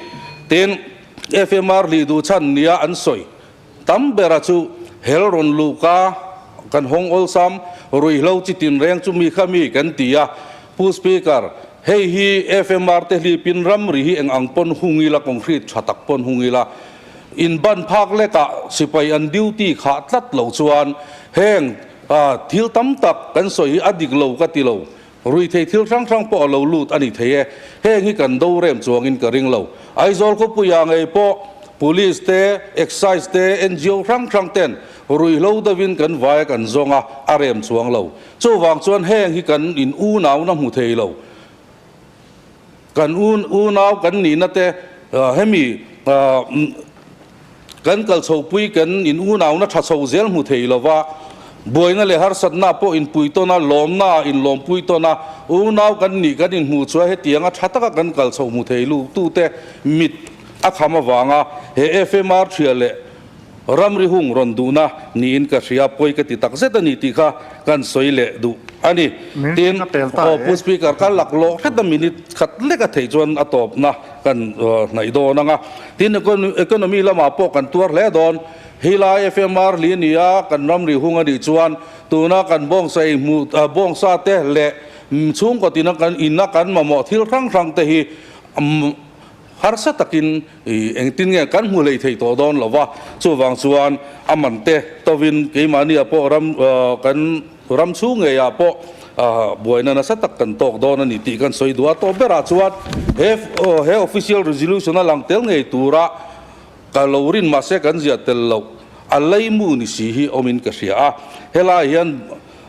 Tin, FMR lih duh chhan nia an sawi tam bera chu hel rawn luhka kan hawng awlsam ruihhlo chi tinreng chu mi kha mi kan ti a. Pu Speaker, hei hi FMR te hlipin ramri hi eng ang pawn hung ila, concrete tha tak pawn hung ila, In ban phak lekah sipai an duty khah tlat lo chuan heng thil tam tak kan sawi hi a dik lo ka ti lo. Ruithei thil hrang hrang pawh a lo lut a ni thei e. Heng hi kan do rem chuangin ka ring lo. Aizawl khawpuia ngei pawh Police te, Excise te, ngo hrang hrang ten ruihhlo deuhin kan vai a kan zawng a, a rem chuang lo. Chuvang chuan heng hi kan in unauna hmu thei lo. Kan unau kan nihna te hemi kan kal chhopui kan in unauna tha chho zel hmu thei lova, buaina leh harsatna pawh inpui tawn a, lawmna in lawmpui tawn a, unau kan nih kan inhmuh chuan hetianga tha taka kan kal chho hmu thei lutute mit a kham avanga he FMR thiah leh Ramri hung rawn duhna niin ka hria, pawi ka ti tak zet a ni tih kha kan sawi leh duh a ni. Tin, aw Pu Speaker, ka laklawh hret a minute khat lek a theih chuan a tawpna kan hnaih dawn ang a. Tin, economy lamah pawh kan tuar hle dawn. Helai FMR hli a ni a, kan ramri hung a nih chuan tuna kan bawngsa ei hmuh, bawngsa te leh chhungkaw tina kan ina kan mamawh thil hrang hrang te hi Harsa takin engtin nge kan hmu hlei thei tawh dawn lo va, chuvang chuan a man te tovin keimahniah pawh ram kan ram chhung ngeiah pawh buaina nasa tak kan tawk dawn a ni tih kan sawi duh a. Tawp berah chuan he he official resolution a lang tel ngei tura ka lo rin mahse kan ziah tel loh a leimu ni si hi awmin ka hria a, helai hian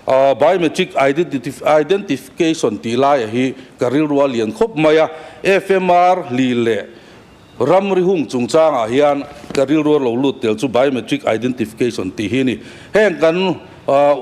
Biometric identification tih laia hi ka rilru a lian khawp mai a, FMR li leh ramri hung chungchangah hian ka rilru a lo lut tel chu biometric identification tih hi a ni. Heng kan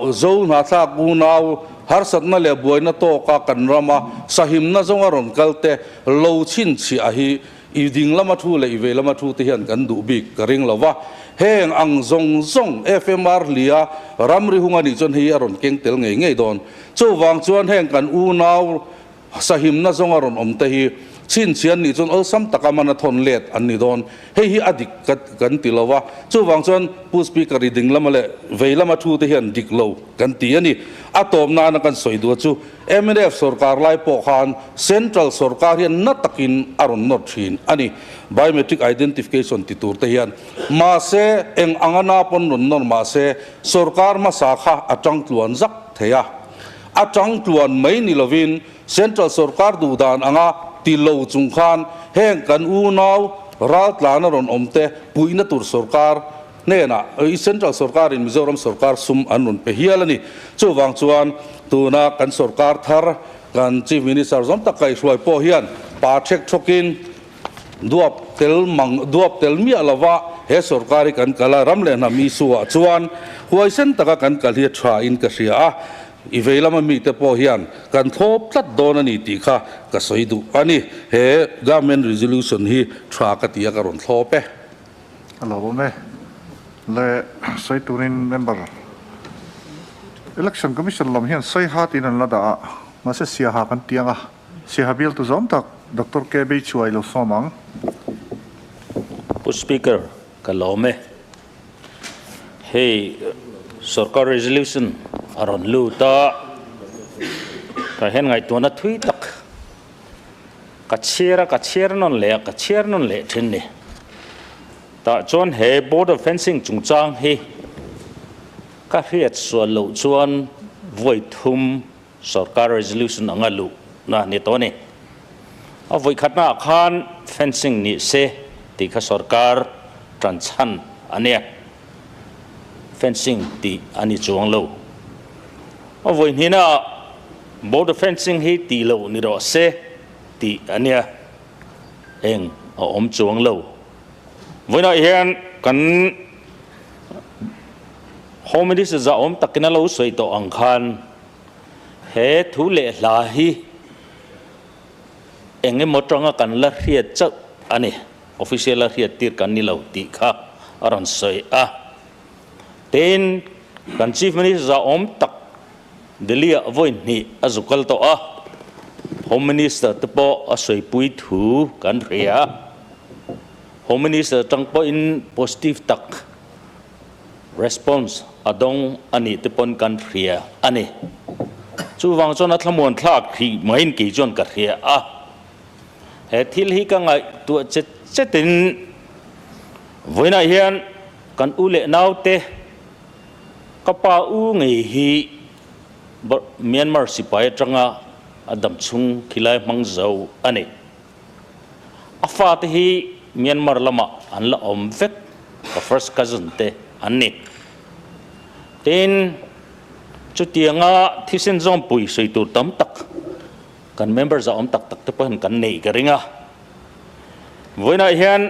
Zo hnahthlak unau harsatna leh buaina tawka kan rama sahimna zawnga rawn kal te lo chhinchhiah hi I ding lama thu leh i vei lama thu te hian kan duh bik ka ring lo va, heng ang zawng zawng FMR hlia ramri hung a nih chuan hei a rawn keng tel ngei ngei dawn. Chuvang chuan heng kan unau sahimna zawng a rawn awm te hi chhinchhian nih chuan awlsam taka man a thawn let an ni dawn. Hei hi a dik ka kan ti lo va, chuvang chuan Pu Speaker i ding lama leh vei lama thu te hian dik lo kan ti a ni. A tawp nana kan sawi duh chu Mnf sorkar lai pawh khan Central sorkar hian na takin a rawn nawt thin a ni. Biometric identification ti tur te hian. Mahse, eng anga na pawn rawn nawr mahse, sorkar hmasa kha a tang tluan zak thei a. A tang tluan mai ni lovin Central sorkar duh dan anga ti lo chung khan heng kan unau raltlan a rawn awm te puihna tur sorkar hnenah Central sorkarin Mizoram sorkar sum an rawn pe hial a ni. Chuvang chuan tuna kan sorkar thar kan Chief Minister zawm tak kaihhruai pawh hian pa thek thawkin duap tel mang duap tel miah lova he sorkar hi kan kal a, ram leh hnam issue ah chuan huaisen taka kan kal hi a tha in ka hria a, i vei lama mite pawh hian kan thlawp tlat dawn a ni tih kha ka sawi duh a ni. He Government Resolution hi tha ka ti a ka rawn thlawp e. A lo awm e. Le sawi turin member Election Commission lam hian sawi ha tiin an la dah a, mahse Siaha kan ti ang a, Siaha bialtu zawm tak Doctor K Beichuai lo sawm ang. Pu Speaker, ka lawm e. Hei Sorkar Resolution a rawn lut a, tah hian ngaihtuahna thui tak Ka chhiar a, ka chhiar nawn leh a, ka chhiar nawn leh thin ni. Tah chuan he border fencing chungchang hi ka hriat sual loh chuan vawi thum sorkar resolution anga luh na ni tawh a ni. A vawi khatna ah khan fencing ni se tih kha sorkar tan chhan a nia. Fencing tih a ni chuang lo. A vawi hnihna ah Border fencing hi tih loh ni rawh se tih a nia, eng a awm chuang lo. Vawiinah hian kan Home Minister zahawm takin a lo sawi tawh ang khan he thu leh hla hi eng emaw tanga kan la hriat chauh a ni. Official a hriat tir kan ni lo tih kha a rawn sawi a. Tin, kan Chief Minister zahawm tak Delhi ah vawi hnih a zu kal tawh a, Home Minister te pawh a sawipui thu kan hria a. Home Minister atang pawhin positive tak response a dawng a nih te pawn kan hria a ni. Chuvang chuan a thlamuan thlak hrih maiin kei chuan ka hria a. He thil hi ka ngaihtuah chet chetin vawiinah hian kan u leh naute ka pa u ngei hi Myanmar sipai atanga a damchhung khilai hmang zo a ni. A fate hi Myanmar lamah an la awm vek, ka first cousin te an ni. Tin, chutianga thisen zawmpui sawi tur tam tak kan member zahawm tak tak te pawh hian kan neih ka ring a. Vawiinah hian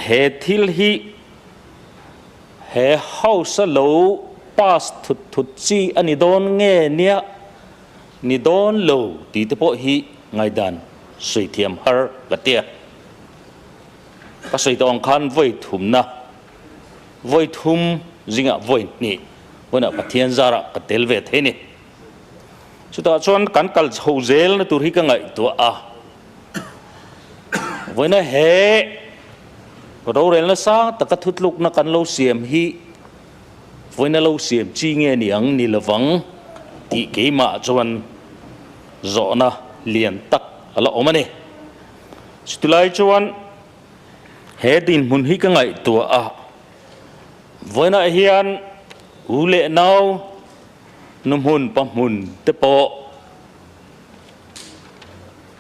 he thil hi he house a lo pass thut thut chi a ni dawn nge nia ni dawn lo tih te pawh hi ngaihdan sawi thiam har ka tia. Ka sawi tawh ang khan vawi thumna, vawi thum zingah vawi hnih vawiinah Pathian zarah ka tel ve thei a ni. Chutah chuan kan kal chho zel na tur hi ka ngaihtuah a, vawiina he rorelna sang taka thutlukna kan lo siam hi vawiina lo siam chi nge ni ang ni lovang tih keimah chuan zawhna lian tak a la awm a ni. Chutilai chuan he dinhmun hi ka ngaihtuah a, vawiinah hian u leh nau, Nu hmun pa hmun te pawh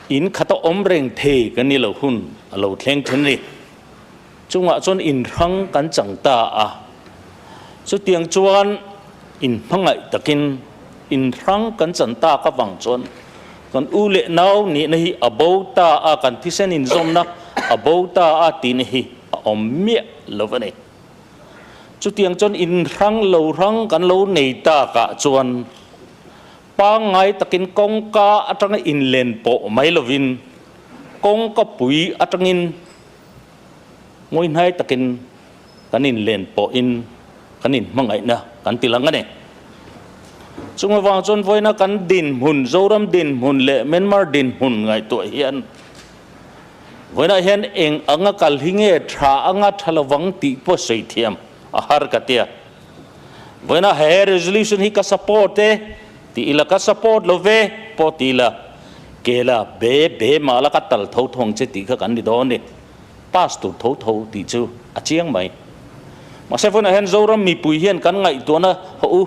in khat a awm reng thei kan ni lo hun a lo thleng then a ni. Chungah chuan in hrang kan chang ta a, chutiang chuan in hmangaih takin in hrang kan chan tak avang chuan kan u leh nau nihna hi a bo ta a, kan thisen inzawmna a bo ta a tihna hi a awm miah lo a ni. Chutiang chuan in hrang lo hrang kan lo nei takah chuan pangngai takin kawngka atanga inlen pawh mai lovin kawngka pui atangin ngawihnai takin kan inlen pawhin kan inhmangaihna kan ti lang a ni. Chung avang chuan vawiina kan dinhmun, Zoram dinhmun leh Myanmar dinhmun ngaihtuah hian Vawiinah hian eng anga kal hi nge tha anga tha lovang tih pawh sawi thiam a har ka tia. Vawiinah he resolution hi ka support e ti ila ka support lo ve pawh ti ila kela be be mah la ka tal tho tho ang che tih kha kan ni dawn ni. Pass tur tho tho tih chu a chiang mai. Mahse vawiinah hian Zoram mipui hian kan ngaihtuahna hawh u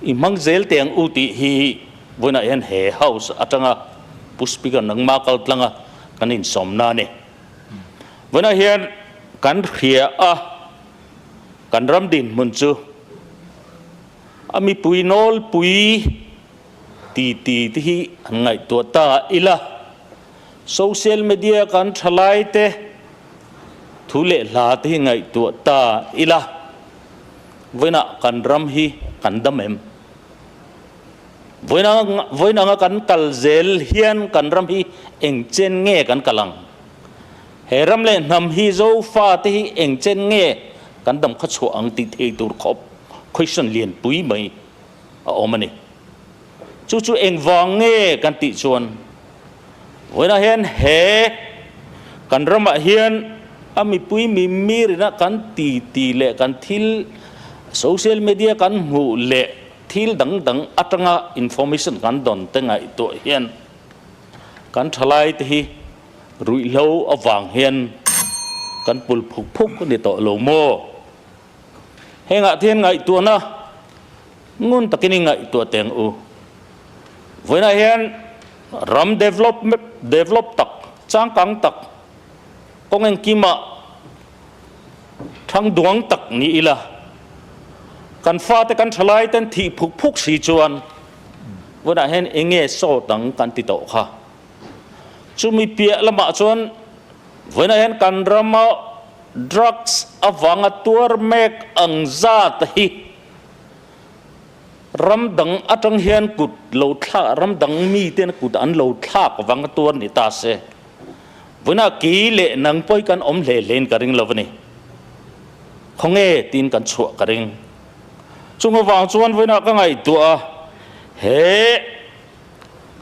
i hmang zel teh ang u tih hi Vawiinah hian he House atanga Pu Speaker nangma kal tlanga kan insawmna a ni. Vawiinah hian kan hria a, kan ram dinhmun chu a mipui nawlpui ti ti te hi an ngaihtuah ta ila, social media kan thalai te thu leh hla te hi ngaihtuah ta ila, vawiinah kan ram hi kan dam em? Vawiin anga kan kal zel hian kan ram hi eng chen nge kan kal ang? He ram leh hnam hi Zofa te hi eng chen nge kan dam kha chhuah ang tih thei tur khawp question lian pui mai a awm a ni. Chu chu engvang nge kan tih chuan vawiinah hian he kan ramah hian a mipui mimir ina kan titi leh kan thil social media kan hmuh leh Thil dang dang atanga information kan dawn te ngaihtuah hian kan thalai te hi ruihhlo avang hian kan pul phuk phuk a ni tawh lo maw? Hengah te hian ngaihtuahna ngun takin i ngaihtuah teng u. Vawiinah hian ram develop develop tak, changkang tak, kawng engkimah Thang duang tak ni ila, kan fate kan thalai ten thih phuk phuk si chuan vawiinah hian eng nge saw dang kan ti tawh kha. Chumi piah lamah chuan vawiinah hian kan rama Drugs avanga tuar mek ang zat hi ram dang atang hian kut lo thlak, ram dang miten kut an lo thlak vanga tuar ni ta se. Vuna kei leh nang pawh hi kan awm hle hlein ka ring lo a ni. Khawnge tiin kan chhuah ka ring. Chung avang chuan vawiinah ka ngaihtuah a, he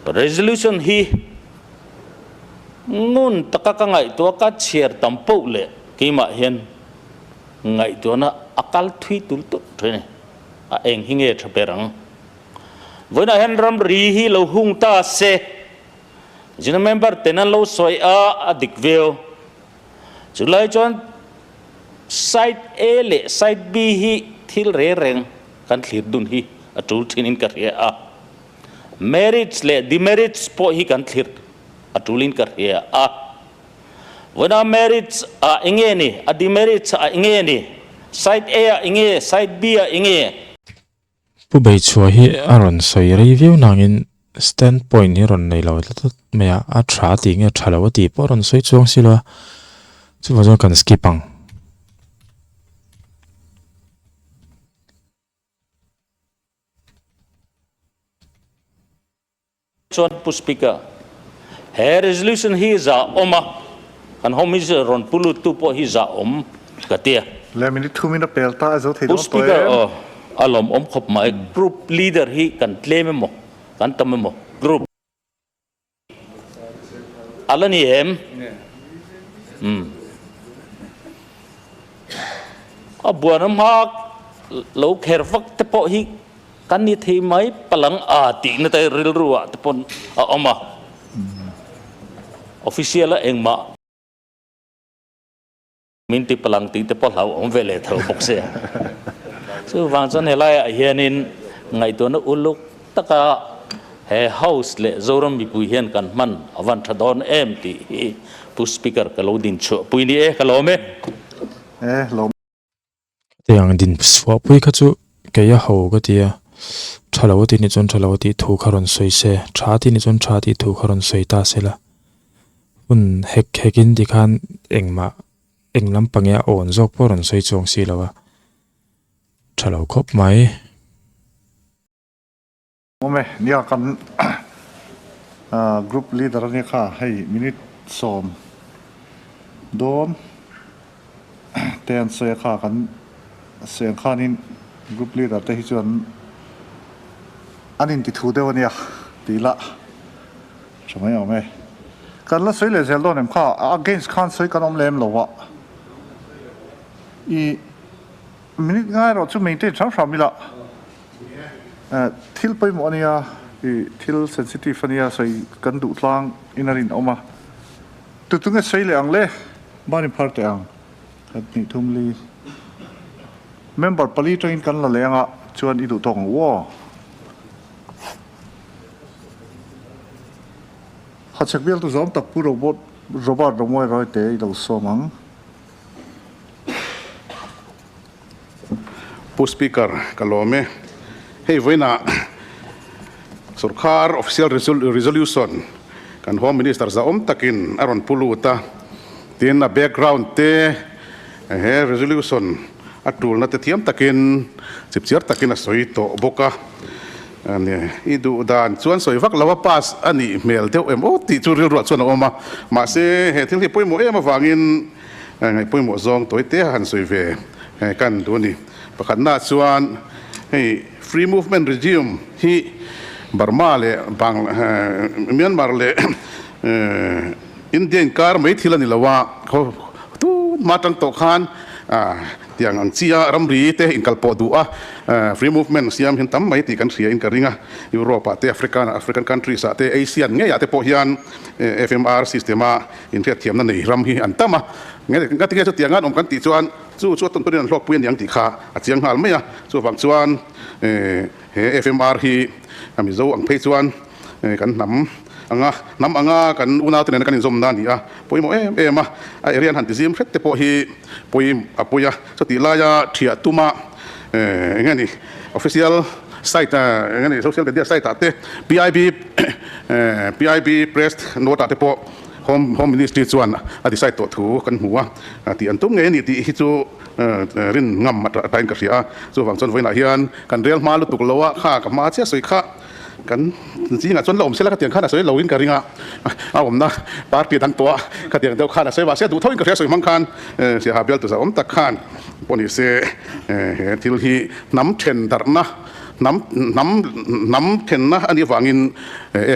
resolution hi ngun taka ka ngaihtuah ka chhiar tam poh leh keimah hian ngaihtuahna a kal thui tul tul thin a ni. A eng hi nge tha ber ang? Vawiinah hian ramri hi lo hung ta se, Zina member ten an lo sawi a, a dik viau. Chulai chuan Side A leh Side B hi thil reng reng kan thlir dun hi a tul thinin ka hria a. Merits leh demerits pawh hi kan thlir a tulin ka hria a. Vawiina merits ah enge ni, a demerits ah enge ni, Side A ah enge, Side B ah enge? Pu Beichhua hi a rawn sawi rei viau nangin stand point hi rawn nei lo tlat tlat mai a, a tha tih nge tha lo a tih pawh a rawn sawi chuang si lo a, chuvang chuan kan skip ang. Chuan Pu Speaker, he resolution hi za awm a, kan Home Minister rawn pu lut tu pawh hi za awm ka ti a. Le minute thumin a pel ta a zo thei Pu dawn tawh Speaker, em? aw, a lawmawm khawp mai. Group leader hi kan tlem emaw, kan tam emaw, group a la ni em? Umm. A buan a hma lo kher vak te pawh hi Kan ni thei mai palang a tihna te rilru ah te pawn a awm a, official a engmah min ti palang tih te pawh hlauhawm ve leh tho bawk sia. Chuvang chuan helaiah hianin ngaihtuahna uluk taka he House leh Zoram mipui hian kan hman a van tha dawn em tih hi Pu Speaker ka lo dinchhuah pui ni e, ka lawm e. E, lawm. Tiang din chhuah pui kha chu kei a ho ka ti a, tha lo tih ni chuan tha lo tih thu kha rawn sawi se, tha tih ni chuan tha tih thu kha rawn sawi ta se la, hun hek hek in tikhan engmah eng lampang nge a awn zawk pawh rawn sawi chuang si lo a, tha lo khawp mai. Awm e, nia kan group leader ania kha hei minute sawm dawn te an sawi a kha kan sawi ang khanin group leader te hi chuan an inti thu deuh ania tih lah tha mai awm e. Kan la sawi leh zel dawn em kha against khan sawi kan awm lem lo a i minute ngai erawh chu maintain hram hram ila. Thil pawimawh a nia, i thil sensitive a nia sawi kan duh tlang in a rinawm a. Tu tu nge sawi leh ang le? Ban in phar teh ang. Khat hnih thum li. Member pali tangin kan la leh anga chuan i duh tawk ang u aw. Hachhek bialtu zawm tak Pu Robot Robert Romawi Royte i lo sawm ang. Pu Speaker, ka lawm e. Hei vawiinah sorkar official resolution kan Home Minister zahawm takin a rawn pu lut a, tin a background te he resolution a tulna te thiam takin chipchiar takin a sawi tawh bawk a. I duh dan chuan sawi vak lo a pass a nih hmel deuh em aw tih chu rilruah chuan a awm a, mahse he thil hi pawimawh em avangin Ngaih pawimawh zawng tawi te a han sawi ve kan duh a ni. Pakhatnaah chuan hei free movement regime hi Burma leh Myanmar leh India inkar mai thil a ni lo a, tun hma atang tawh khan tiang ang chia ramri te inkalpawh duh a free movement siam hian tam mai tih kan hria in ka ring a. Europe ah te African African countries ah te Asian ngeiah te pawh hian FMR system a Inhriatthiamna nei ram hi an tam a, ngati nge chutiang an awm kan tih chuan chu chu a tawn tawnin an hlawkpui a niang tih kha a chiang nghal mai a. Chuvang chuan he FMR hi a Mizo ang phei chuan kan hnam anga hnam anga kan unaute nena kan inzawmna a ni a, pawimawh em em a, a area an han tizim hret te pawh hi pawi a pawi a, chutih laia thiah tuma eng nge ni official site eng nge ni social media site ah te PIB PIB press note ah te pawh. Home Home Ministry chuan a decide tawh thu kan hmu a, tih an tum ngei a ni tih hi chu rin ngam a tain ka hria a. Chuvang chuan vawiinah hian kan rel hma lutuk lo a, kha ka hma chiah sawi kha kan zingah chuan la awm sela khatiang khan a sawi loin ka ring a, a awmna party dang tawh a khatiang deuh khan a sawi mahse duh thoin ka hria sawi hmang khan Siaha bialtu zahawm tak khan pawh ni se he thil hi hnam then darhna hnam hnam hnam thenna a nih avangin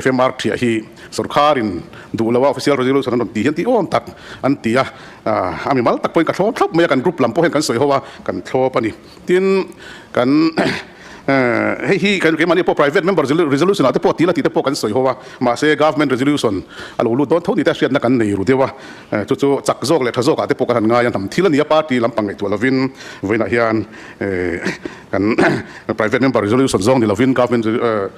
FMR thiah hi Sorkharin duh loa official resolution an rawn tih hian tih awm tak an ti a, a mimal tak pawhin ka thlawp thlawp mai a, kan group lam pawh hian kan sawi ho a, kan thlawp a ni. Tin, kan hei hi kan keimahni pawh private member resolution ah te pawh tila tih te pawh kan sawi ho a, mahse government resolution a lo lut dawn tho ni te hriatna kan nei ru deuh a, chu chu chak zawk leh tha zawk ah te pawh kan han ngai a, hnam thil a ni a, party lampang ngaihtuah lovin vawiinah hian Kan private member resolution zawng ni lovin government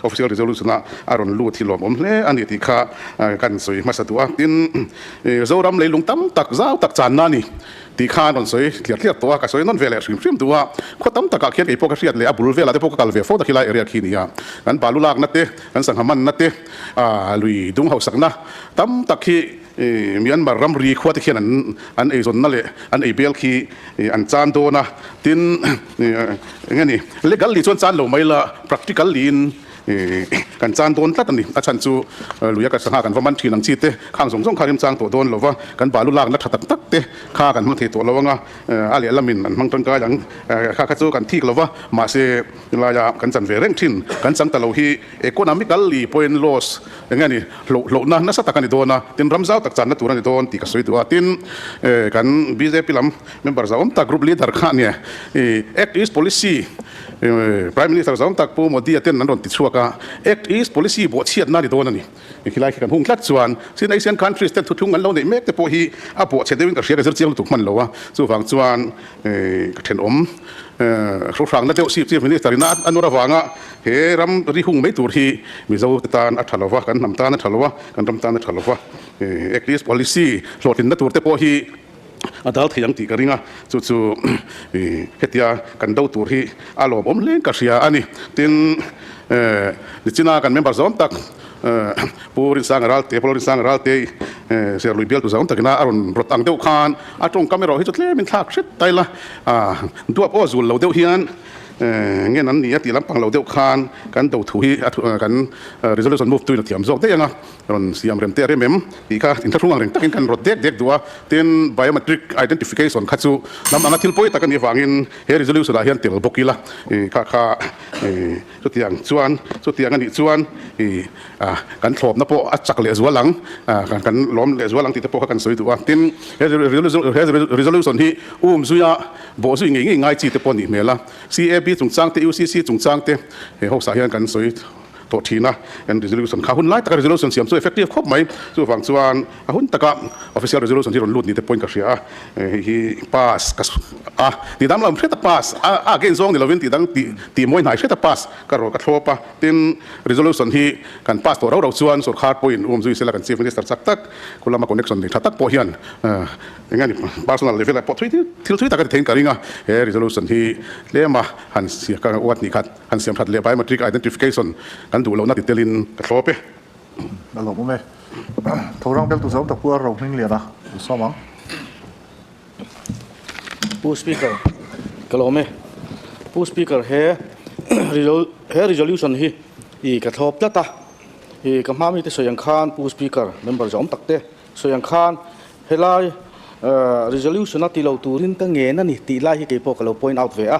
official resolution a a rawn lut hi lawmawm hle a ni tih kha kan sawi hmasa duh a. Tin, Zoram leilung tam tak zau tak channa a ni tih kha an rawn sawi tliar tliar tawh a, ka sawi nawn ve leh hrim hrim duh a. Khaw tam takah khian kei pawh ka hriat leh a bul velah te pawh ka kal ve fo ta khilai area khi nia. Kan balu lakna te, kan sangha manna te, lui dung hausakna tam tak hi Myanmar ramri khua te khian an an eizawnna leh an ei bel khi an chan dawn a, tin eng nge ni legally chuan chan lo mai la practically in kan chan dawn tlat a ni. A chhan chu luia ka sangha kan va man thin ang chi te khang zawng zawng kha remchang tawh dawn lo va, kan balu lakna tha tak tak te kha kan hmang thei tawh lo ang a, a lehlamin an hmang tangkai ang kha kha chu kan thik lo va, mahse laia kan chan ve reng thin kan chang ta lo hi economically pawhin loss Eng nge ni, hloh hlohna nasa tak a ni dawn a, tin ram zau tak channa tur a ni dawn tih ka sawi duh a. Tin, kan bjp lam member zauhawm tak group leader kha nia, Act East Policy Prime Minister zauhawm tak Pu Modi-a ten an rawn ti chhuak a, Act East Policy bawhchhiatna a ni dawn a ni. Khilai khi kan hung tlat chuan Chin Asian countries ten thuthlung an lo neih mek te pawh hi a bawhchhe deuhin ka hria ka zir chiang lutuk hman lo a, chuvang chuan ka thenawm hrohrangna deuh Chief Minister ina a nawr avanga He ram ri hung mai tur hi Mizo te tan a tha lo va, kan hnam tan a tha lo va, kan ram tan a tha lo va. Act East Policy hlawhtlinna tur te pawh hi a dal thei ang tih ka ring a, chu chu hetia kan do tur hi a lawmawm hle ka hria a ni. Tin, nichina kan member zawm tak Pu Rinsanga Ralte, Pu Lalrinsanga Ralte Serlui bialtu zawm takina a rawn rawt ang deuh khan a tawngkam erawh hi chu tlemin thlak hret ta ila, duap aw zul lo deuh hian Ngen an ni a tih lampang lo deuh khan kan do thu hi a kan resolution move tuin a thiam zawk daih ang a, rawn siam rem te a rem em tih kha inthlahrung ang reng takin kan rawt dek dek duh a. Tin, biometric identification kha chu hnam anga thil pawi tak a nih avangin he resolution ah hian tel bawk ila kha kha chutiang chuan chutiang a nih chuan kan thlawpna pawh a chak leh zual ang, kan lawm leh zual ang tih te pawh kha kan sawi duh a. Tin, he resolution hi um zuia Bawh zui ngei ngei ngai chi te pawh a nih hmel a. CAB chungchang te, UCC chungchang te he house ah hian kan sawi tawh thin a. Kan resolution kha hun lai taka resolution siam chu effective khawp mai. Chuvang chuan a hun taka official resolution hi rawn lut ni te pawhin ka hria a. Hei hi pass ka a tih dang lam hret a pass a again zawng ni lovin tih dang tih tih mawi hnai hret a pass ka rawn ka thlawp a. Tin, resolution hi kan pass tawh rau rau chuan sorkar pawhin um zui sela kan chief minister chak tak khulama connection nei tha tak pawh hian Eng nge ni personal level ah pawh thui thil thui tak a ti theiin ka ring a, he resolution hi tlema han ka uat nih khat han siam that leh biometric identification kan duh lohna ti telin ka thlawp e. A lawmawm e. Thorang bel tu zawng tak pu a ro hming lian a, u sawm ang. Pu Speaker, ka lawm e. Pu Speaker, he he resolution hi i ka thlawp tlat a, i ka hma mite sawi ang khan Pu Speaker, member zawng tak te sawi ang khan Helai resolution a ti lo turin ka ngen a ni tih lai hi kei pawh ka lo point out ve a.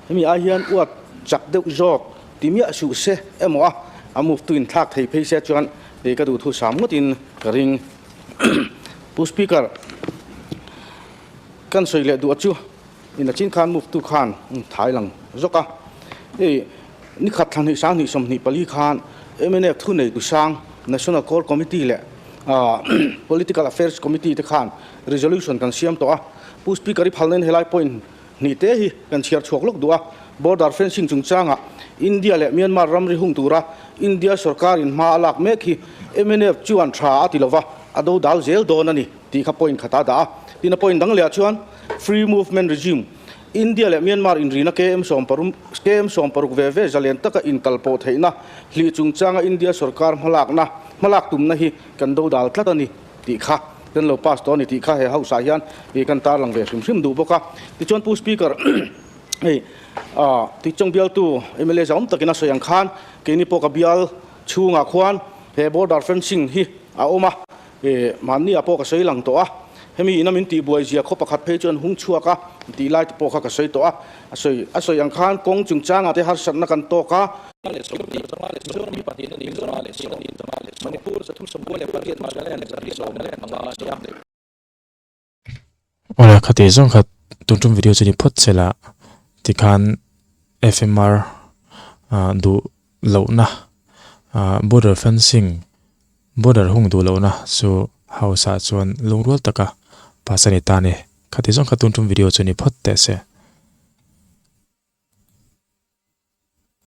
Hemi ai hian uat chak deuh zawk ti miah suh se emaw a, a move tu in thlak thei phei se chuan kei ka duh thu sam ngawtin ka ring. Pu Speaker, kan sawi leh duh a chu in a chin khan move tu khan thai lang zawk a. Hei nikhat thla hnih 20 24 khan mnf thunei tu sang National Core Committee leh Political Affairs Committee te khan resolution kan siam tawh a, Pu Speaker i phalna in helai point hnih te hi kan chhiar chhuak lawk duh a, Border fencing chungchangah India leh Myanmar ramri hung tura India sorkar in hma a lak mek hi mnf chuan tha a ti lova, a do dal zel dawn a ni tih kha point khat a dah a. Tin a point dang leh ah chuan Free Movement Regime, India leh Myanmar inrina KM sawmparum KM 60 ve ve zalen taka inkalpawh theihna hlih chungchanga India sorkar hmalakna hmalak tumna hi kan do dal tlat a ni. tih kha kan lo pass tawh a ni tih kha he house ah hian ih kan tarlang ve hrim hrim duh bawk a. Tichuan Pu Speaker hei ah Tuichawng bialtu mla zawm takin a sawi ang khan keini pawh ka bial chhungah khuan he border fencing hi a awm a, ih mahni ah pawh ka sawi lang tawh a, hemi ina min tihbuai zia khaw pakhat phei chuan hung chhuak a tih lai te pawh kha ka sawi tawh a, a sawi a sawi ang khan kawng chungchangah te harsatna kan tawk a. Awle khati zawng khat tun tum video chu ni phawt che la tikhan F_M_R ah duh lohna ah border fencing border hung duh lohna chu house ah chuan lungrual taka pass a ni ta a ni khati zawng khat tun tum video chu ni phawt teh se.